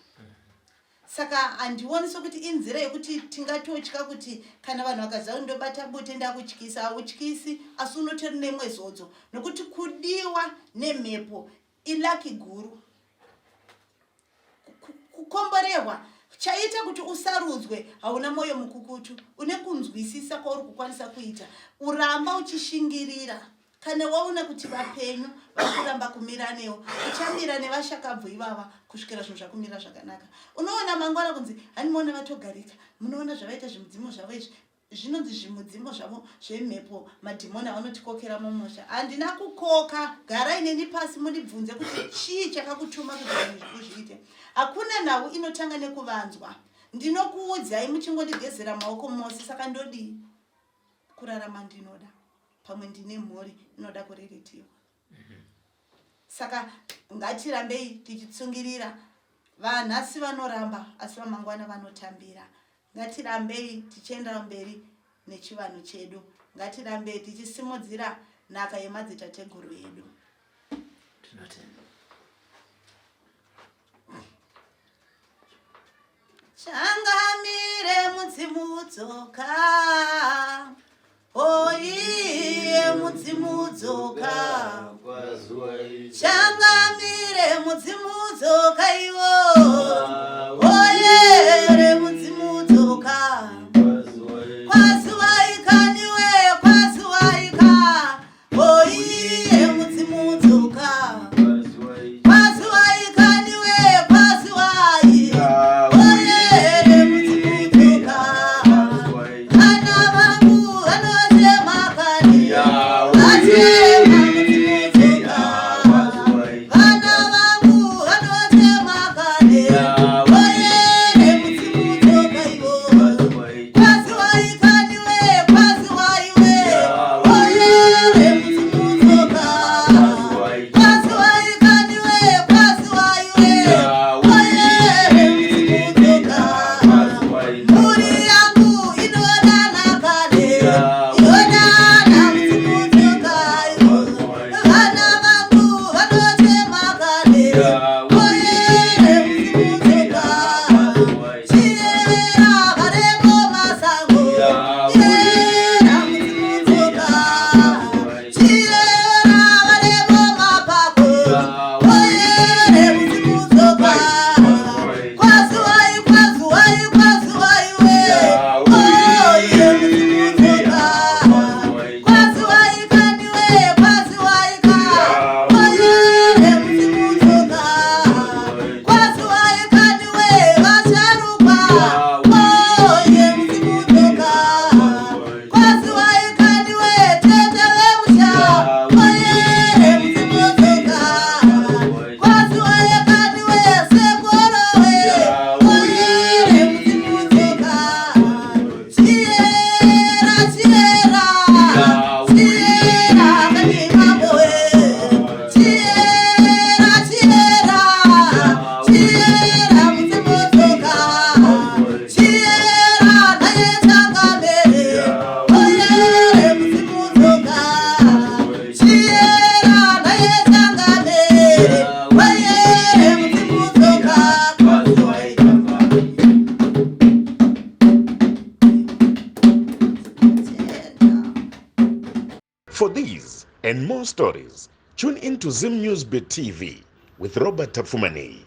Speaker 2: Saka handioni sokuti inzira yekuti tingatotya kuti kana vanhu vakaziva kuti ndobata bute ndakutyisa. Hautyisi, asi unotori nemwe zodzo, nokuti kudiwa nemhepo ilaki guru, kukomborerwa. Chaita kuti usarudzwe, hauna mwoyo mukukutu, une kunzwisisa kwauri kukwanisa kuita. Uramba uchishingirira. Kana waona kuti vapenyu vari kuramba kumira newo, uchamira nevashakabvu ivava kusvikira zvinhu zvakumira zvakanaka. Unoona mangwana kunzi handimaona vatogarika, munoona zvavaita zvimudzimu zvavo izvi, zvinonzi zvimudzimu zvavo zvemhepo, madhimoni avanotikokera mumusha. Handina kukoka, garai neni pasi mundibvunze kuti chii chakakutuma kuti zvinhu uzviite. Hakuna nhau inotanga nekuvanzwa. Ndinokuudzai muchingondigezera maoko mose, saka ndodii? Kurarama ndinoda, pamwe ndine mhuri inoda kuriritihwa. Saka ngatirambei tichitsungirira. Vanhasi vanoramba, asi vamangwana vanotambira. Ngatirambei tichiendera mberi nechivanhu chedu. Ngatirambei tichisimudzira nhaka yemadzitateguru edu.
Speaker 3: Tinotenda.
Speaker 2: Changamire mudzimu dzoka, oiye mudzimu dzoka. Changamire mudzimu dzoka iwo, oyere mudzimu dzoka. Kwaziwai kaniwe, kwaziwai ka, oiye mudzimu dzoka. Kwaziwai kaniwe, kwaziwai, oyere mudzimu dzoka. Vana vangu vanochema kani, vachema mudzimu dzoka. Vana vangu vanochema kani.
Speaker 1: and more stories, tune in to Zim News Bit TV with Robert Tafumani.